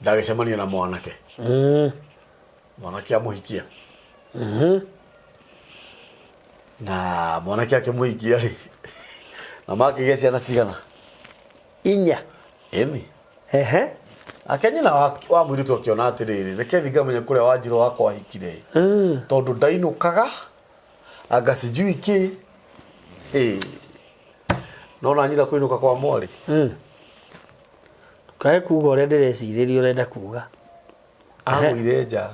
Ndagĩcemania na mwanake. Mwanake amũhikia. Na mwanake akĩmũhikia rĩ, na makĩgĩa ciana cigana? 4. Ĩni. Ake nyina wa mũirĩtu akĩona atĩrĩrĩ, reke thiĩ ngamenye kũrĩa Wanjirũ wakwa ahikire. Tondũ ndainũkaga, anga sijui kĩ. Ĩ. Nona nyina kũinũka kwa mwarĩ. Ndũkae kuga ũrĩa ndĩrecirĩria ũrenda kuga. Agũire nja.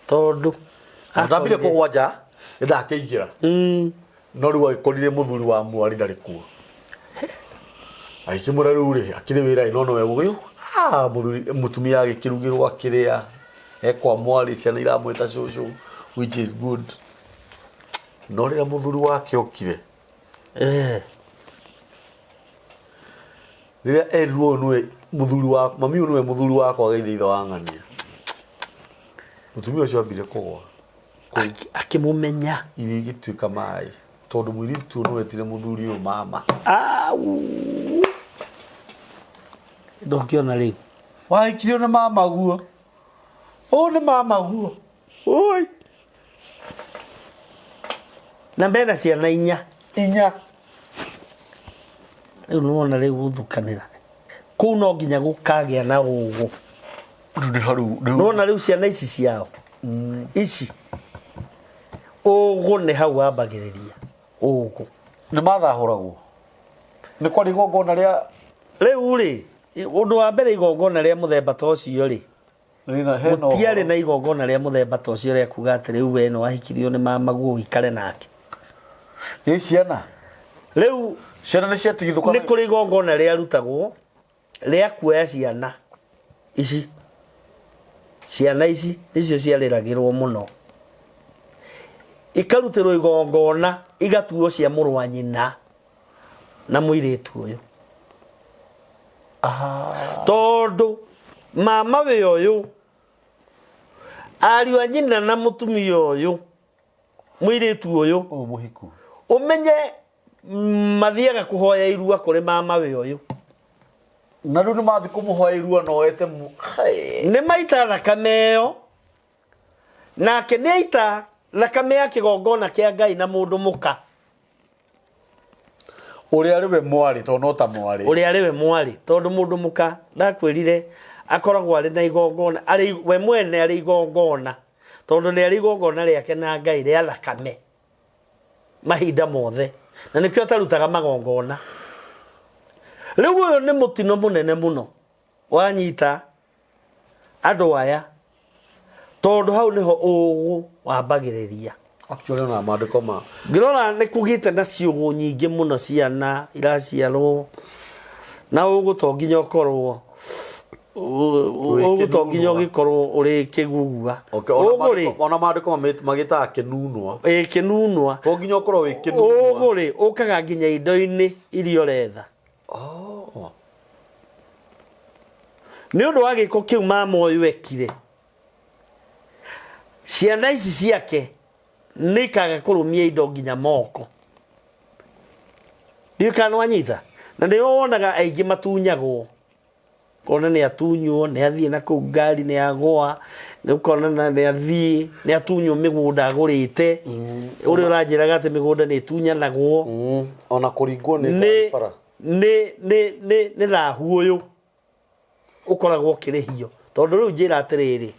Tondũ Ndambire kũgwa nja, nĩ ndakĩingĩra. No rĩu agĩkorire mũthuri wa mwarĩ ndarĩ kuo. Agĩkĩmwĩra rĩu rĩ, akĩrĩ wĩra ĩ no nowe ũyũ. Ah, mũthuri mũtumia agĩkĩrugĩrwo akĩrĩa. E kwa mwarĩ ciana iramwĩta cũcũ which is good. No rĩrĩa mũthuri wake okire. Rĩrĩa erirwo ũyũ nĩwe mũthuri wa mami ũyũ nĩwe mũthuri wakwa geithe ithe wa ng'ania. Mũtumia ũcio ambire kũgwa. Akĩmũmenya. Irio igĩtuĩka maĩ. Tondũ mũirĩtu ũyũ nĩwe wetire mũthuri ũyũ mama. Au. Ndũngĩona rĩu. Wahikirio nĩ mama guo. Ũyũ nĩ mama guo. Oi. Na mena ciana 4. 4. Rĩu nĩwona rĩu gũthukanĩra. Kũu no nginya gũkagĩa na ũgũ. Rĩu nĩ harũ, rĩu. Nĩwona rĩu ciana ici ciao. Ici. Ũgũ nĩ hau wambagĩrĩria. Ũgũ. Nĩ mathahũragwo. Nĩ kwarĩ igongona rĩa Rĩu rĩ, ũndũ wa mbere igongona rĩa mũthemba ta ũcio rĩ, Rĩna, hena gũtiarĩ ũhoro. na igongona rĩa mũthemba ta ũcio rĩa kuga atĩ rĩu we nĩ wahikirio nĩ mamaguo ũikare nake. Ĩ ciana? Rĩu Ciana nĩ ciatigithũkana. Nĩ kũrĩ igongona rĩarutagwo rĩa kuoya ciana ici. Ciana ici nĩcio ciarĩragĩrwo mũno. Ikarutĩrwo igongona igatuo cia mũrũ wa nyina na mũirĩtu ũyũ. Tondũ mama we ũyũ ariũ a nyina na mũtumia ũyũ mũirĩtu ũyũ Ũyũ mũhiku. Ũmenye mathiaga kũhoya irua kũrĩ mama we ũyũ. Na rĩu nĩ mathiĩ kũmũhoya irua noete Hai. Nĩ maita thakame ĩyo, nake nĩ aita thakame ya kĩgongona kĩa Ngai na mũndũ mũka. Ũrĩa arĩ we mwarĩ, tondũ no ta mwarĩ. Ũrĩa arĩ we mwarĩ, tondũ mũndũ mũka ndakwĩrire akoragwo arĩ na igongona, arĩ we mwene arĩ igongona, tondũ nĩ arĩ igongona rĩake na Ngai rĩa thakame mahinda mothe, na nĩkĩo atarutaga magongona. Rĩu ũyũ nĩ mũtino mũnene mũno wanyita andũ aya, tondũ hau nĩho ũgũ wambagĩrĩria. Actually ona maandĩko ma Ngĩrora nĩ kũgĩte na ciũgũ nyingĩ mũno, ciana iraciarwo na ũgũ to nginya ũkorwo ũgũ to nginya ũgĩkorwo ũrĩ kĩgugua. Okay, ona Ũgũ rĩ, ona maandĩko magĩtaga kĩnunwa. Ĩ kĩnunwa. To nginya ũkorwo wĩ kĩnunwa. Ũgũ rĩ, ũkaga nginya indo-inĩ iria ũretha. Oh. Nĩ ũndũ wa gĩko kĩu mama ũyũ ekire, ciana ici ciake nĩ ikaga kũrũmia indo nginya moko. Ndiũĩ kana nĩwanyita. Na nĩo wonaga aingĩ matunyagwo, ũkona nĩ atunywo, nĩ athiĩ na kũu ngari nĩ agũa, ũkona nĩ athiĩ, nĩ atunywo mĩgũnda agũrĩte, ũrĩa ũranjĩraga atĩ mĩgũnda nĩ ĩtunyanagwo. Ona kũringwo nĩ ngari bara. Nĩ thahu ũyũ ũkoragwo ũkĩrĩhio. Tondũ rĩu njĩra atĩrĩrĩ,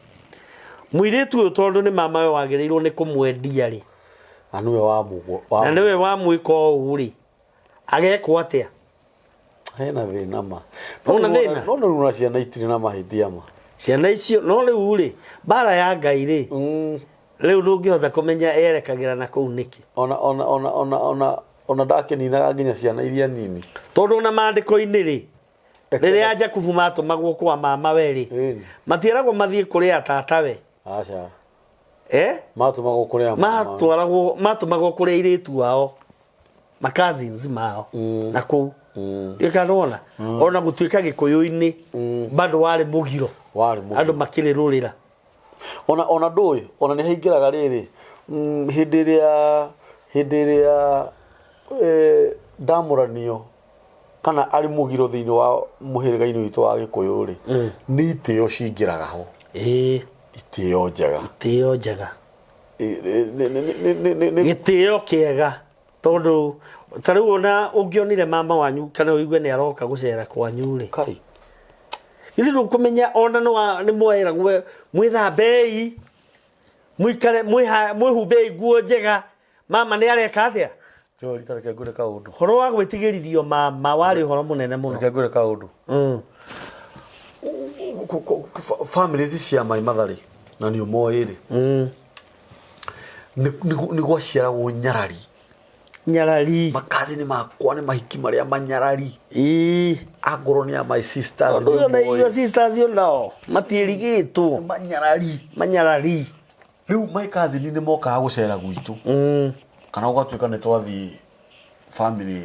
mũirĩtu ũyũ tondũ nĩ mama we wagĩrĩirwo nĩ kũmwendia rĩ, Na nĩwe na nĩwe wamwĩka ũũ rĩ, agekwo atĩa? Hena thĩna ma. Wona thĩna? No rĩu na ciana itirĩ na mahĩtia ma. Ciana icio, no rĩu rĩ, mbara ya Ngai rĩ, rĩu ndũngĩhota kũmenya yerekagĩra na kũu nĩkĩ. Ona ndakĩninaga nginya ciana iria nini. Tondũ ona maandĩko-inĩ rĩ, rĩrĩa Jakubu matũmagwo kwa mama we rĩ, matieragwo mathiĩ kũrĩ atatawe. Aca. Eh? Matũmagwo kũrĩ a mama. Matwaragwo, matũmagwo kũrĩ airĩtu ao, ma cousins mao, na kũu. Ĩka nĩwona? Ona gũtuĩka Gĩkũyũ-inĩ, bado warĩ mũgiro. Warĩ mũgiro. Andũ makĩrĩrũrĩra. Ona ndũĩ, ona nĩ haingĩraga rĩrĩ, hĩndĩ ĩrĩa ndamũranio kana arĩ mũgiro thĩinĩ wa mũhĩrĩga-inĩ witũ wa Gĩkũyũ rĩ, nĩ itĩo cingĩraga ho. Itĩo njega. Itĩo njega. Gĩtĩo kĩega, tondũ ta rĩu ona ũngĩonire mama wanyu kana ũigue nĩ aroka gũcera kwanyu rĩ, Kai. Githĩ ndũkũmenya ona nĩ mweragwo mwĩthambei, mũikare mwĩhumbei nguo njega, mama nĩ areka atĩa? Joel, ta reke ngwĩre kaũndũ. Ũhoro wa gwĩtigĩrithio mama warĩ ũhoro mũnene mũno. Reke ngwĩre kaũndũ. Families cia Mai Mathari na nĩ ũmoĩ rĩ, nĩ gwaciaragwo nyarari. Nyarari. Makazini makwa nĩ mahiki marĩa manyarari. Angorwo nĩ a my sisters. Tondũ ũyũ na your sisters yo nao matiĩrigĩtwo. Manyarari. Manyarari. Rĩu my cousin nĩ mokaga gũcera gwitũ. Kana gũgatuĩka nĩ twathiĩ family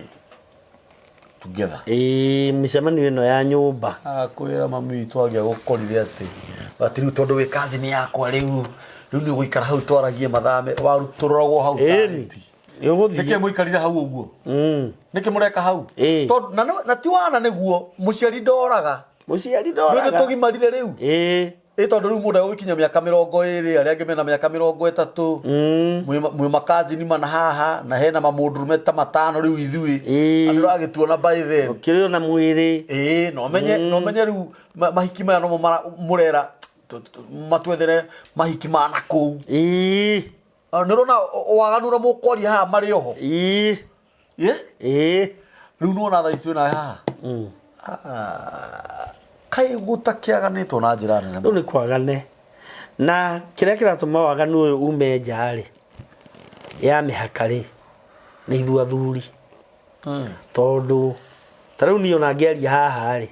together. Ĩĩ, mĩcemanio ĩno ya nyũmba. Akwĩra mami witũ angĩagũkorire atĩ atĩ rĩu tondũ wĩ cousin yakwa rĩu rĩu nĩ ũgũikara hau twaragie mathaa warutũrũragwo hau Ĩni. tarĩti. Nĩ ũgũthiĩ. Nĩkĩ mũikarire hau ũguo? Nĩkĩ mũreka hau? Tondũ na ti wana nĩguo mũciari ndoraga. Mũciari Rĩu ndoraga. nĩ tũgimarire rĩu. Ĩ tondũ rĩu mũndũ egũgĩkinya mĩaka 20, arĩa angĩ mena mĩaka 30, mwĩ makazini mana haha na hena mamũndũrũme ta matano rĩu ithuĩ. Na nĩ ũragĩtuona by then. Ũkĩrĩ ona mwĩrĩ. Ĩĩ, no menye, no menye rĩu mahiki maya nomo mũrera matwethere mahiki ma na kũu. Nĩ ũrona waganu ũrĩa mũkwaria haha marĩ oho? Ĩ? Rĩu nĩwona thaa ici twĩna haha? Kaĩ gũtakĩaganĩtwo na njĩra nene Rĩu nĩ kwagane. Na kĩrĩa kĩratũma waganu ũyũ ume nja rĩ, ya mĩhaka rĩ, nĩ ithuĩ athuri. Tondũ ta rĩu niĩ ona ngĩaria haha rĩ,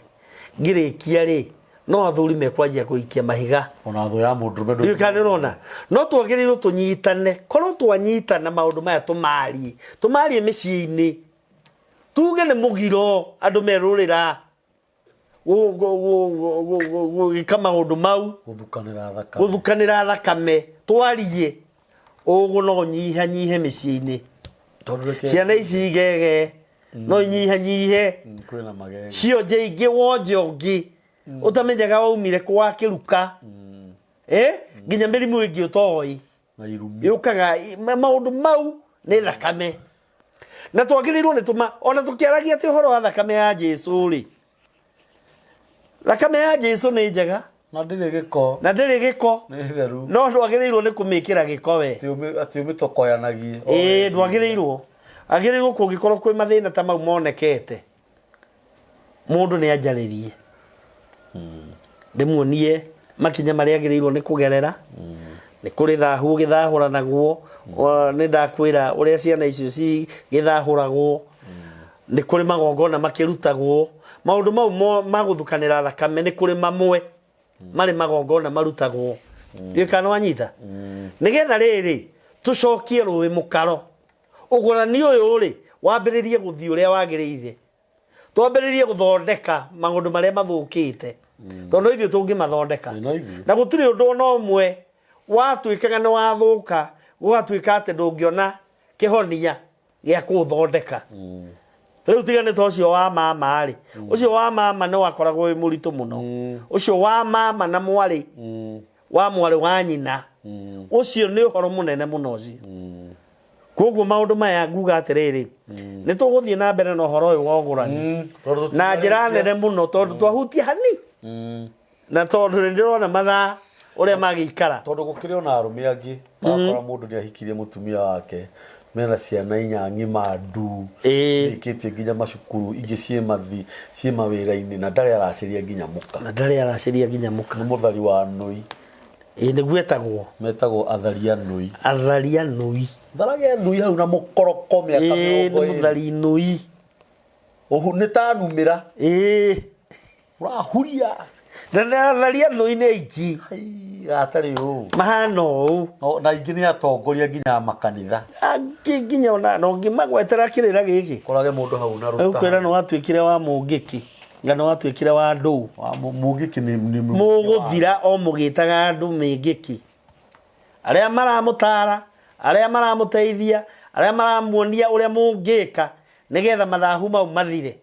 ngĩrĩkia rĩ, no athuri mekwanjia kũikia mahiga. Ona thũ ya mũndũrũme ndũ. Ndiũĩ kana nĩ ũrona. No twagĩrĩirwo tũnyitane. Korwo twanyitana maũndũ maya tũmarie, tũmarie mĩciĩ-inĩ. Tuge nĩ mũgiro andũ merũrĩra gũgĩka maũndũ mau. Gũthukanĩra thakame. Gũthukanĩra thakame. Twarie ũguo no nyihanyihe mĩciĩ-inĩ. Tondũ reke Ciana ici igege. No inyihanyihe. Kwĩna magego. Cionje ingĩ, wonje ũngĩ ũtamenyaga waumire kũ wakĩruka. Nginya mĩrimũ ĩngĩ ũtoĩ na irumi. Yũkaga maũndũ mau nĩ thakame, na twagĩrĩirwo nĩ tũma ona tũkĩaragia atĩ ũhoro wa thakame ya Jesu rĩ, thakame ya Jesu nĩ njega. Na ndĩrĩ gĩko. Na ndĩrĩ gĩko. Nĩ theru. No ndwagĩrĩirwo nĩ kũmĩkĩra gĩko we. Atĩ ũmĩtokoyanagie. Ĩĩ, ndwagĩrĩirwo, agĩrĩirwo kũngĩkorwo kwĩ mathĩna ta mau monekete, mũndũ nĩ anjarĩrie, ndĩmuonie makinya marĩa agĩrĩirwo nĩ kũgerera. Nĩ kũrĩ thahu ũgĩthahũranagwo. Nĩ ndakwĩra ũrĩa ciana icio cigĩthahũragwo. Nĩ kũrĩ magongona makĩrutagwo. Maũndũ mau ma gũthukanĩra thakame, nĩ kũrĩ mamwe marĩ magongona marutagwo. Ndiũĩ kana wanyita. Nĩgetha rĩrĩ tũcokie rũĩ mũkaro, ũgũrani ũyũ rĩ wambĩrĩrie gũthiĩ ũrĩa wagĩrĩire, twambĩrĩrie gũthondeka maũndũ marĩa mathũkĩte, tondũ no ithuĩ tũngĩmathondeka. No ithuĩ. Na gũtirĩ ũndũ ona ũmwe watuĩkaga nĩ wathũka gũgatuĩka atĩ ndũngĩona kĩhonia gĩa kũũthondeka. Rĩu tiga nĩ ta ũcio wa mama rĩ, ũcio wa mama nĩ wakoragwo wĩ mũritũ mũno, ũcio wa mama na mwarĩ wa mwarĩ wa nyina, ũcio nĩ ũhoro mũnene mũno ũcio. Koguo maũndũ maya nguga atĩrĩrĩ, nĩ tũgũthiĩ na mbere na ũhoro ũyũ wa ũgũrani Tondũ na njĩra tũtinarĩkia. nene mũno, tondũ twahutia hani na tondũ nĩ ndĩrona mathaa ũrĩa magĩikara. Tondũ gũkĩrĩ ona arũme angĩ wakora mũndũ nĩ ahikirie mũtumia wake, mena ciana inya ng'ima ndu, cirĩkĩtie nginya macukuru, ingĩ ciĩ mathi ciĩ mawĩra-inĩ, na ndarĩ aracĩria nginya mũka. Na ndarĩ aracĩria nginya mũka. Nĩ mũthari wa nũi. Ĩĩ, nĩguo etagwo. Metagwo atharia nũi. Atharia nũi. Tharage nũi hau na mũkoroko mĩaka Ĩĩ, nĩ 20. Mũthari nũi. Ũhu nĩ ta numĩra. Ũrahuria. Na nĩ atharia nũi nĩ aingĩ. Ai, atarĩ ũũ. Mahana ũũ. No, na aingĩ nĩ atongoria nginya a makanitha. Angĩ nginya ona na ũngĩmagwetera kĩrĩra gĩkĩ. Korage mũndũ hau na rũta. Ũkwĩra nĩ watuĩkire wa mũngĩkĩ, nga nĩ watuĩkire wa ndũũ. Wa mũngĩkĩ nĩ Mũgũthira o mũgĩtaga andũ mĩngĩkĩ. Arĩa maramũtara, arĩa maramũteithia, arĩa maramuonia ũrĩa mũngĩka nĩgetha mathahu mau mathire.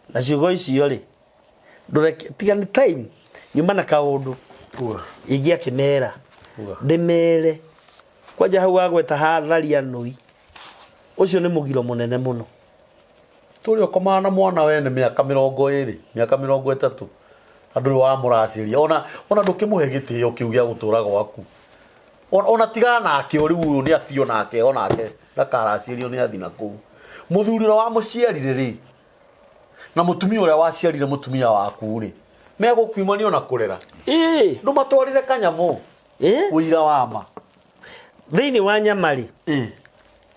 Na ciugo icio rĩ, ndũreke tiga nĩ time nyuma na kaũndũ. Uga. Ingĩakĩmera. Uga. Ndĩmere kwanja hau wagweta hatharia nũi, ũcio nĩ mũgiro mũnene mũno. Tũrĩ ũkomaga na mwana wene mĩaka 20, mĩaka 30, na ndũrĩ wamũracĩria, ona ndũkĩmũhe gĩtĩo kĩu gĩa gũtũra gwaku. Ona tigana nake, o rĩu ũyũ nĩ athiĩ onake, onake ndakaracĩrio nĩ athi na kũu. Mũthuri ũrĩa wamũciarire rĩ, na mũtumia ũrĩa waciarire mũtumia waku rĩ, megũkiumania ona kũrera. Ndũmatwarĩre kanyamũ. Ũira wa ma. Thĩinĩ wa nyama rĩ,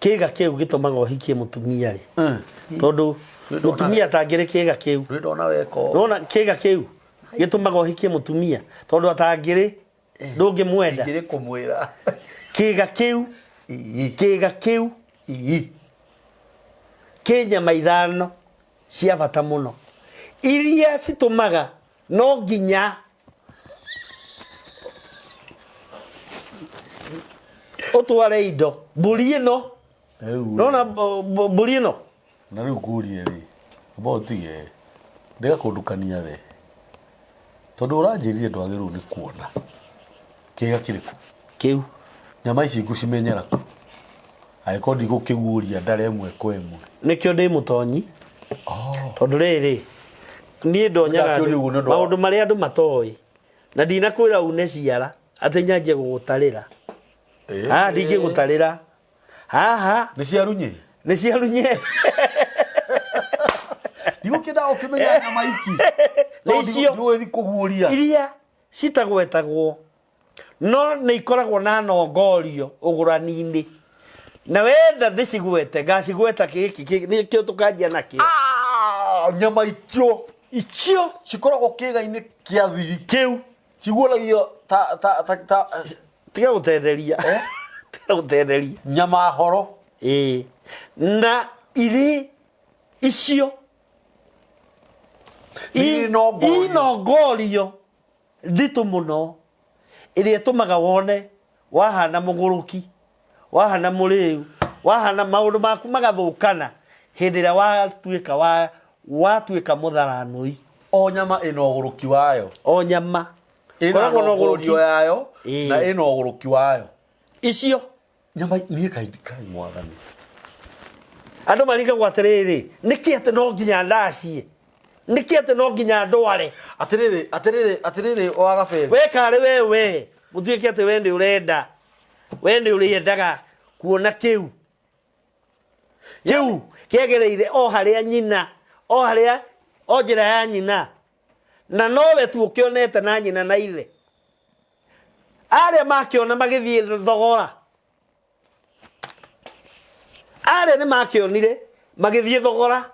kĩga kĩu gĩtũmaga ũhikie mũtumia rĩ, tondũ mũtumia atangĩrĩ kĩga kĩu. Ndũrĩ ndona weka ũũ. Nĩwona kĩga kĩu gĩtũmaga ũhikie mũtumia, tondũ atangĩrĩ ndũngĩmwenda. Ingĩrĩ kũmwĩra. Kĩga kĩu, kĩga kĩu kĩ nyama ithano cia bata mũno iria citũmaga no nginya ũtware indo mbũri ĩno. Rĩu Nona mbũri ĩno. Na rĩu ngũrie rĩ, amba ũtige ndiga kũndukania we, tondũ ũranjĩrire ndwagĩrĩirwo nĩ kuona kĩga kĩrĩkũ. Kĩu. Nyama ici ngũcimenyera kũ angĩkorwo ndigũkĩguũria ndare ĩmwe kwa ĩmwe? Nĩkĩo ndĩ mũtonyi. Tondũ rĩrĩ, niĩ ndonyaga Ndakĩũria ũguo nĩ ũndũ wa- maũndũ marĩa andũ matoĩ, na ndinakwĩra une ciara atĩ nyanjie gũgũtarĩra. Haha ndingĩgũtarĩra haha. Nĩ cia runye. Nĩ cia runye. Ndigũkĩenda ũkĩmenya nyama ici. Nĩ icio. Ndigũgĩthiĩ kũguũria. Iria citagwetagwo no nĩ ikoragwo na nongorio ũgũrani-inĩ, na wenda ndĩcigwete ngacigweta gĩkĩ nĩkĩo tũkanjia nakĩo. Nyama icio. Icio. Cikoragwo kĩga-inĩ kĩa thiri. Kĩu. Ciguũragio ta, ta, ta, ta. Tiga gũtenderia. Tiga gũtenderia. Nyama horo. Ĩĩ. Na irĩ icio. Irĩ nongorio. Inongorio nditũ mũno ĩrĩa ĩtũmaga wone wahana mũgũrũki, wahana mũrĩu, wahana maũndũ maku magathũkana. Hĩndĩ ĩrĩa watuĩka wa watuĩka mũtharanũi. O nyama ĩna ũgũrũki wayo. O nyama Ĩna Koragwo na ũgũrũki. nongorio yayo Ĩĩ. na ĩna ũgũrũki wayo. Icio. Nyama niĩ kai kai mwathani. Andũ marigagwo atĩrĩrĩ, nĩkĩ atĩ no nginya ndacie? Nĩkĩ atĩ no nginya ndware? Atĩrĩrĩ, atĩrĩrĩ, atĩrĩrĩ wa Gabethi. We karĩ we we gũtuĩke atĩ we nĩ ũrenda, we nĩ ũrĩendaga kuona kĩu kĩu kĩagereire o harĩa nyina, o harĩa o njĩra ya nyina, na nowe tu ũkĩonete na nyina na ithe. Arĩa makĩona magĩthiĩ thogora, arĩa nĩ makĩonire magĩthiĩ thogora.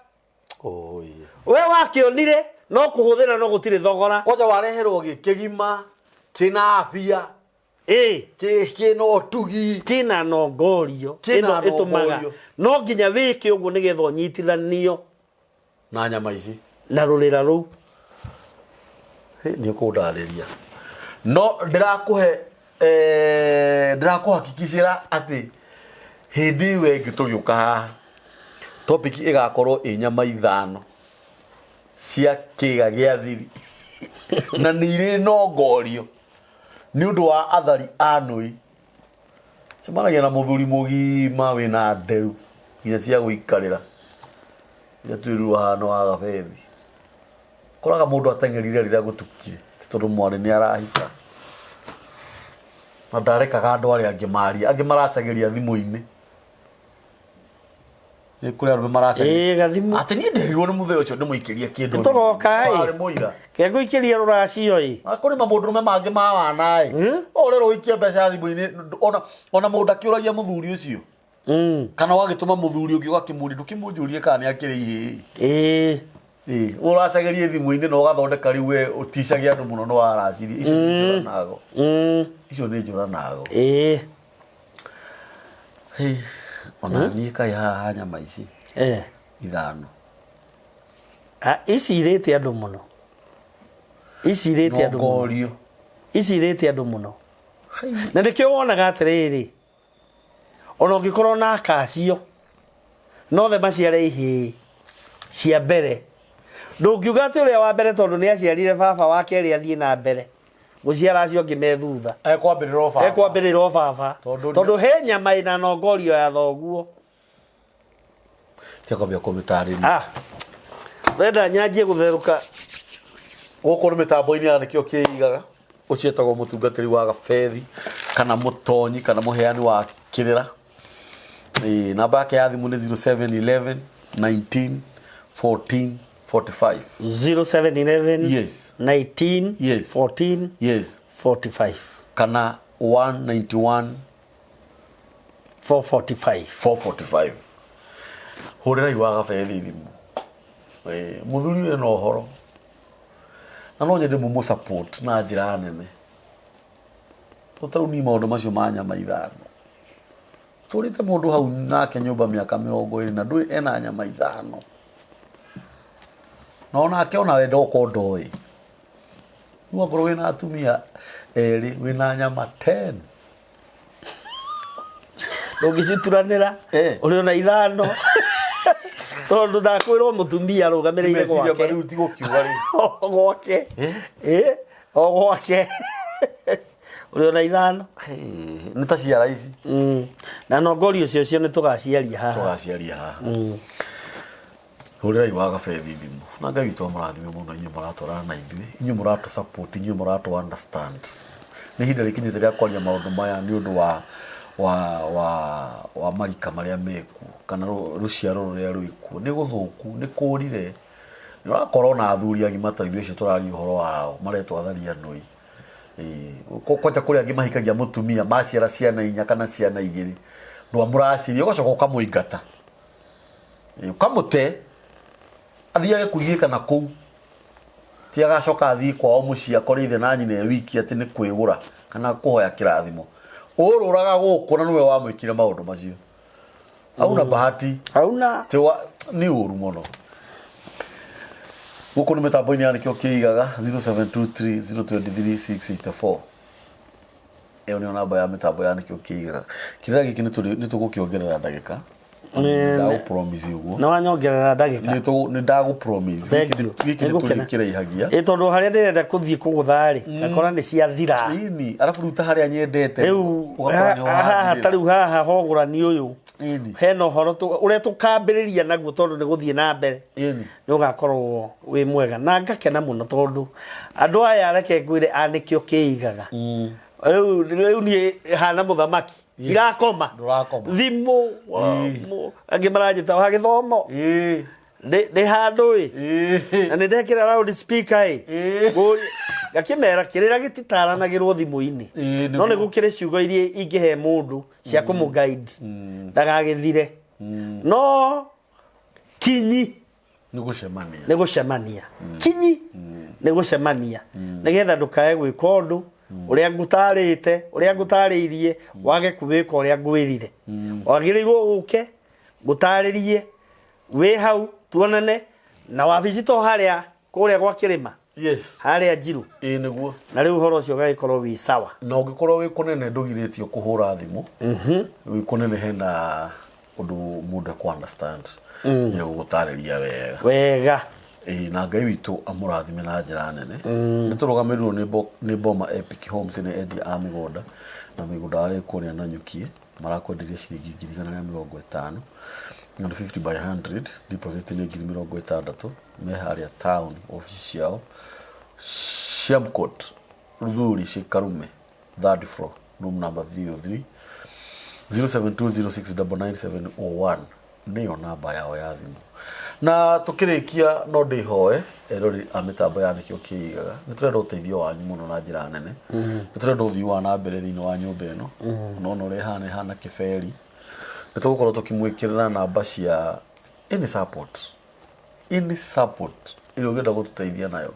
Oi. We wakĩonire no kũhũthĩra no gũtirĩ thogora. Kwanja wareherwo gĩ kĩgima kĩna afia. Ĩ. Kĩna ũtugi. Kĩna nongorio. Kĩna Ĩno ĩtũmaga nongorio. no nginya wĩke ũguo nĩgetha ũnyitithanio na nyama ici na rũrĩra rũu. Nĩ ũkũndarĩria no ndĩrakũhe eh, ndĩrakũhakikicĩra atĩ hĩndĩ ĩyo ĩngĩ tũgĩũka haha topic ĩgakorwo ĩ nyama ithano cia kĩga gĩa thiri na nĩ irĩ nongorio nĩ ũndũ wa athari a nũi. Cemanagia na mũthuri mũgima wĩna nderu nginya cia gũikarĩra iria twĩrirwo haha nĩ wa Gabethi. Koraga mũndũ ateng'erire rĩrĩa gũtukire ti tondũ mwarĩ nĩ arahika na ndarekaga andũ arĩa angĩ marie, angĩ maracagĩria thimũ-inĩ. Nĩ kũrĩ arũme maracagĩria Ĩĩ gathimũ. Atĩ niĩ nderirwo nĩ mũthee ũcio ndĩmũikĩrie kĩndũ Nĩtũgoka ĩ. Warĩ mũira. Ke ngũikĩrie rũracio ĩ. Na kũrĩ mamũndũrũme mangĩ ma wana ĩ. Ũrerwo ũikie mbeca thimũ-inĩ ona ona mũndũ akĩũragia mũthuri ũcio. Kana ũgagĩtũma mũthuri ũngĩ ũgakĩmũria ndũkĩmũnjũrie kana nĩ akĩrĩ ihĩĩ. Ĩĩ. Ĩĩ, ũracagĩrie thimũ-inĩ na ũgathondeka rĩu we ũticagia andũ mũno nĩ waracirie. Icio nĩ njũra nago. Icio nĩ njũra nago. Ĩĩ. Hĩ, ona niĩ kaĩ haha ha nyama ici Eh. ithano. Ah, ici irĩte andũ mũno. Ici irĩte andũ mũno. Nongorio. Ici irĩte andũ mũno. Na nĩkĩo wonaga atĩrĩrĩ, ona ũngĩkorwo na akacio, nothe maciare ihĩĩ cia mbere. Ndũngiuga atĩ ũrĩa wa mbere tondũ nĩ aciarire baba wa kerĩ athiĩ na mbere gũciara acio angĩ me thutha. Ekwambĩrĩra o baba. Ekwambĩrĩra o baba. Tondũ nĩ- Tondũ he nyama ĩna nongorio ya thoguo. Tiga kwambia kũmĩtarĩria. Ah. Wenda nyanjie gũtherũka. Gũkũ nĩ mĩtambo-inĩ ya nĩkĩo kĩigaga. Ũcio etagwo mũtungatĩri wa Gabethi kana mũtonyi kana mũheani wa kĩrĩra. Ĩĩ, namba yake ya thimũ nĩ 0711 19 14 45. 0711 Yes. 19 Yes. 14 Yes. 45 Kana 191 445. 445. Hũrĩrai wa Gabethi thimũ. Ĩĩ, mũthuri ũyũ ena ũhoro. Na no nyende mũmũ support na njĩra nene. Tondũ niĩ maũndũ macio ma nyama ithano. Tũrĩte mũndũ hau nake nyũmba mĩaka 20 na ndũĩ ena nyama ithano. Na onake ona we ndoka ndoĩ. Rĩu akorwo wĩna atumia erĩ wĩna nyama 10. Ndũngĩcituranĩra Eh. ũrĩ ona ithano. Tondũ ndakwĩrwo mũtumia arũgamĩrĩire Meciria gwake. rĩu ti gũkiuga rĩu. O gwake. Eh? Eh, o gwake. Ũrĩ ona ithano. Nĩ ta ciara ici. Na nongorio ũcio ũcio nĩ tũgaciaria haha. Tũgaciaria haha. Hũrĩrai wa Gabethi thimũ. Na Ngai witũ amũrathime mũno inyuĩ mũratwarana na ithuĩ, inyuĩ mũratũ support, inyuĩ mũratũ understand. Nĩ ihinda rĩkinyĩte rĩa kwaria maũndũ maya nĩ ũndũ wa wa wa wa marika marĩa mekuo kana rũciaro rũrĩa rwĩkuo. Nĩ gũthũku, nĩ kũrire. Nĩ ũrakora ona athuri agima ta ithuĩ acio tũraria ũhoro wao maretwo athari anũi. Ĩĩ, kwanja kũrĩ angĩ mahikagia mũtumia maciara ciana inya kana ciana igĩrĩ ndwamũracirie ũgacoka ũkamũingata. Ĩĩ, ũkamũte athiage kũgiĩka na kũu ti agacoka athiĩ kwao mũciĩ akore ithe na nyina e wiki atĩ nĩ kwĩgũra kana kũhoya kĩrathimo. Ũrũraga gũkũ na nĩwe wamwĩkire maũndũ macio. Hauna bahati. Hauna. Ti wa, nĩ ũru mũno. Gũkũ nĩ mĩtambo-inĩ ya nĩkĩo kĩigaga 0723 023 684. Ĩyo nĩyo namba ya mĩtambo ya nĩkĩo kĩigaga. Kĩrĩra gĩkĩ nĩ tũgũkĩongerera ndagĩka. Nĩ- Ndagũ promise ũguo. Nĩ wanyongerera ndagĩka. Nĩ ndagũ promise. Thank Gĩkĩ you. gĩkĩ nĩ Nĩngũkena. tũrĩkĩraihagia. Ĩ tondũ harĩa ndĩrenda kũthiĩ kũgũtha rĩ, ngakora nĩ ciathira. Ĩni, arabu rĩu ta harĩa nyendete Rĩu ũgakora nĩho haha hathirĩra. ta rĩu haha hogũrani ũyũ Ĩni. hena ũhoro ũrĩa tũkambĩrĩria naguo tondũ nĩ gũthiĩ na mbere Ĩni. nĩ ũgakorwo wĩ mwega na ngakena mũno tondũ andũ aya reke ngwĩre a nĩkĩo kĩigaga. Rĩu niĩ hana mũthamaki irakoma. Ndũrakoma. Thimũ angĩ maranjĩta wa gĩthomo. Ĩĩ. Ndĩ handũ ĩ. Ĩĩ. Na nĩ ndekĩra loud speaker ĩ. Ĩĩ. Ngakĩmera kĩrĩra gĩtitaranagĩrwo thimũ-inĩ. Ĩĩ, No nĩ nĩguo. gũkĩrĩ ciugo iria ingĩhe mũndũ cia kũmũ guide ndagagĩthire. No kinyi Nĩ gũcemania. Nĩ gũcemania. Kinyi nĩ gũcemania nĩgetha ndũkae gwĩka ũndũ ũrĩa ngũtarĩte, ũrĩa ngũtarĩirie, wage kũwĩka ũrĩa ngwĩrire. Wagĩrĩirwo ũke ngũtarĩrie wĩ hau tuonane na wabici to harĩa kũrĩa gwa kĩrĩma. Yes. Harĩa Njiru. Ĩĩ nĩguo. Na rĩu ũhoro ũcio ũgagĩkorwo wĩ sawa. Na ũngĩkorwo wĩ kũnene ndũgirĩtio kũhũra thimũ. Wĩ kũnene hena ũndũ mũndũ ekũ understand. Nĩ egũgũtarĩria wega. Wega. Ĩĩ, na Ngai witũ amũrathime na njĩra nene. Nĩ tũrũgamĩrĩirwo nĩ Boma Epic Homes, nĩ endia a mĩgũnda na mĩgũnda yao ĩ kũrĩa Nanyukie. Marakwenderia ciringi 150,000 na nĩ 50 by 100, deposit nĩ 60,000. Me harĩa town office ciao Shamcourt Ruthuri Shikarume third floor, room number 303. 0720699701 nĩyo namba yao ya thimũ. Na tũkĩrĩkia no ndĩhoe erori a mĩtambo ya Nĩkĩo Kĩigaga, nĩ tũrenda ũteithio wanyu mũno na njĩra nene. Nĩ tũrenda ũthii wa na mbere thĩinĩ wa nyũmba ĩno. Nona ũrĩa ĩhana, ĩhana kĩberi. Nĩ tũgũkorwo tũkĩmwĩkĩrĩra namba cia any support, any support ĩrĩa ũngĩenda gũtũteithia nayo,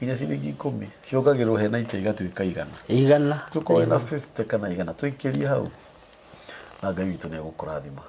nginya ciringi 10 ciongagĩrĩrwo hena ite igatuĩka 100. 100. Tũkorwo na 50 kana 100 tũikĩrie hau na Ngai witũ nĩ egũkũrathima.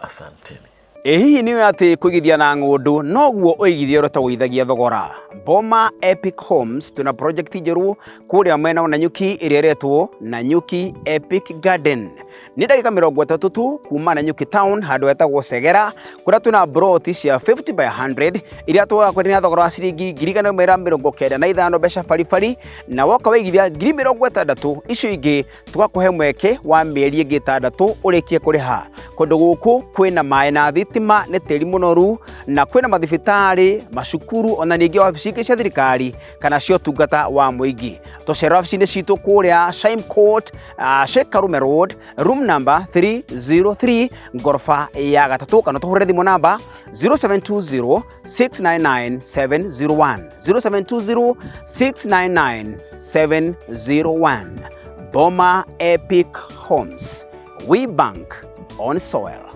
Asanteni. Ĩ hihi nĩ ũĩ atĩ kũigithia na ng'ũndũ noguo ũigithia ũrĩa ũtagũithagia thogora? Boma Epic Homes twĩna project njerũ kũrĩa mwena wa Nanyuki ĩrĩa ĩretwo Nanyuki Epic Garden. Nĩ ndagĩka 30 tu kuma Nanyuki town handũ hetagwo Segera kũrĩa twĩna broti cia 50 by 100 iria tũgakwenderia na thogora wa ciringi 195,000 mbeca baribari, na woka waigithia 60,000 icio ingĩ tũgakũhe mweke wa mĩeri ĩngĩ 6 ũrĩkie kũrĩha. Kũndũ gũkũ kwĩna maĩ na thitima, nĩ tĩri mũnoru na kwĩna mathibitarĩ, macukuru ona ningĩ wabici ingĩ cia thirikari kana cia ũtungata wa mũingĩ. Tũcera wabici-inĩ citũ kũrĩa Shime Court, Sheikh Karume Road, room number 303, ngoroba ya gatatũ, kana tũhũrĩre thimũ namba 0720 699 701, 0720 699 701. Boma Epic Homes, we bank on soil.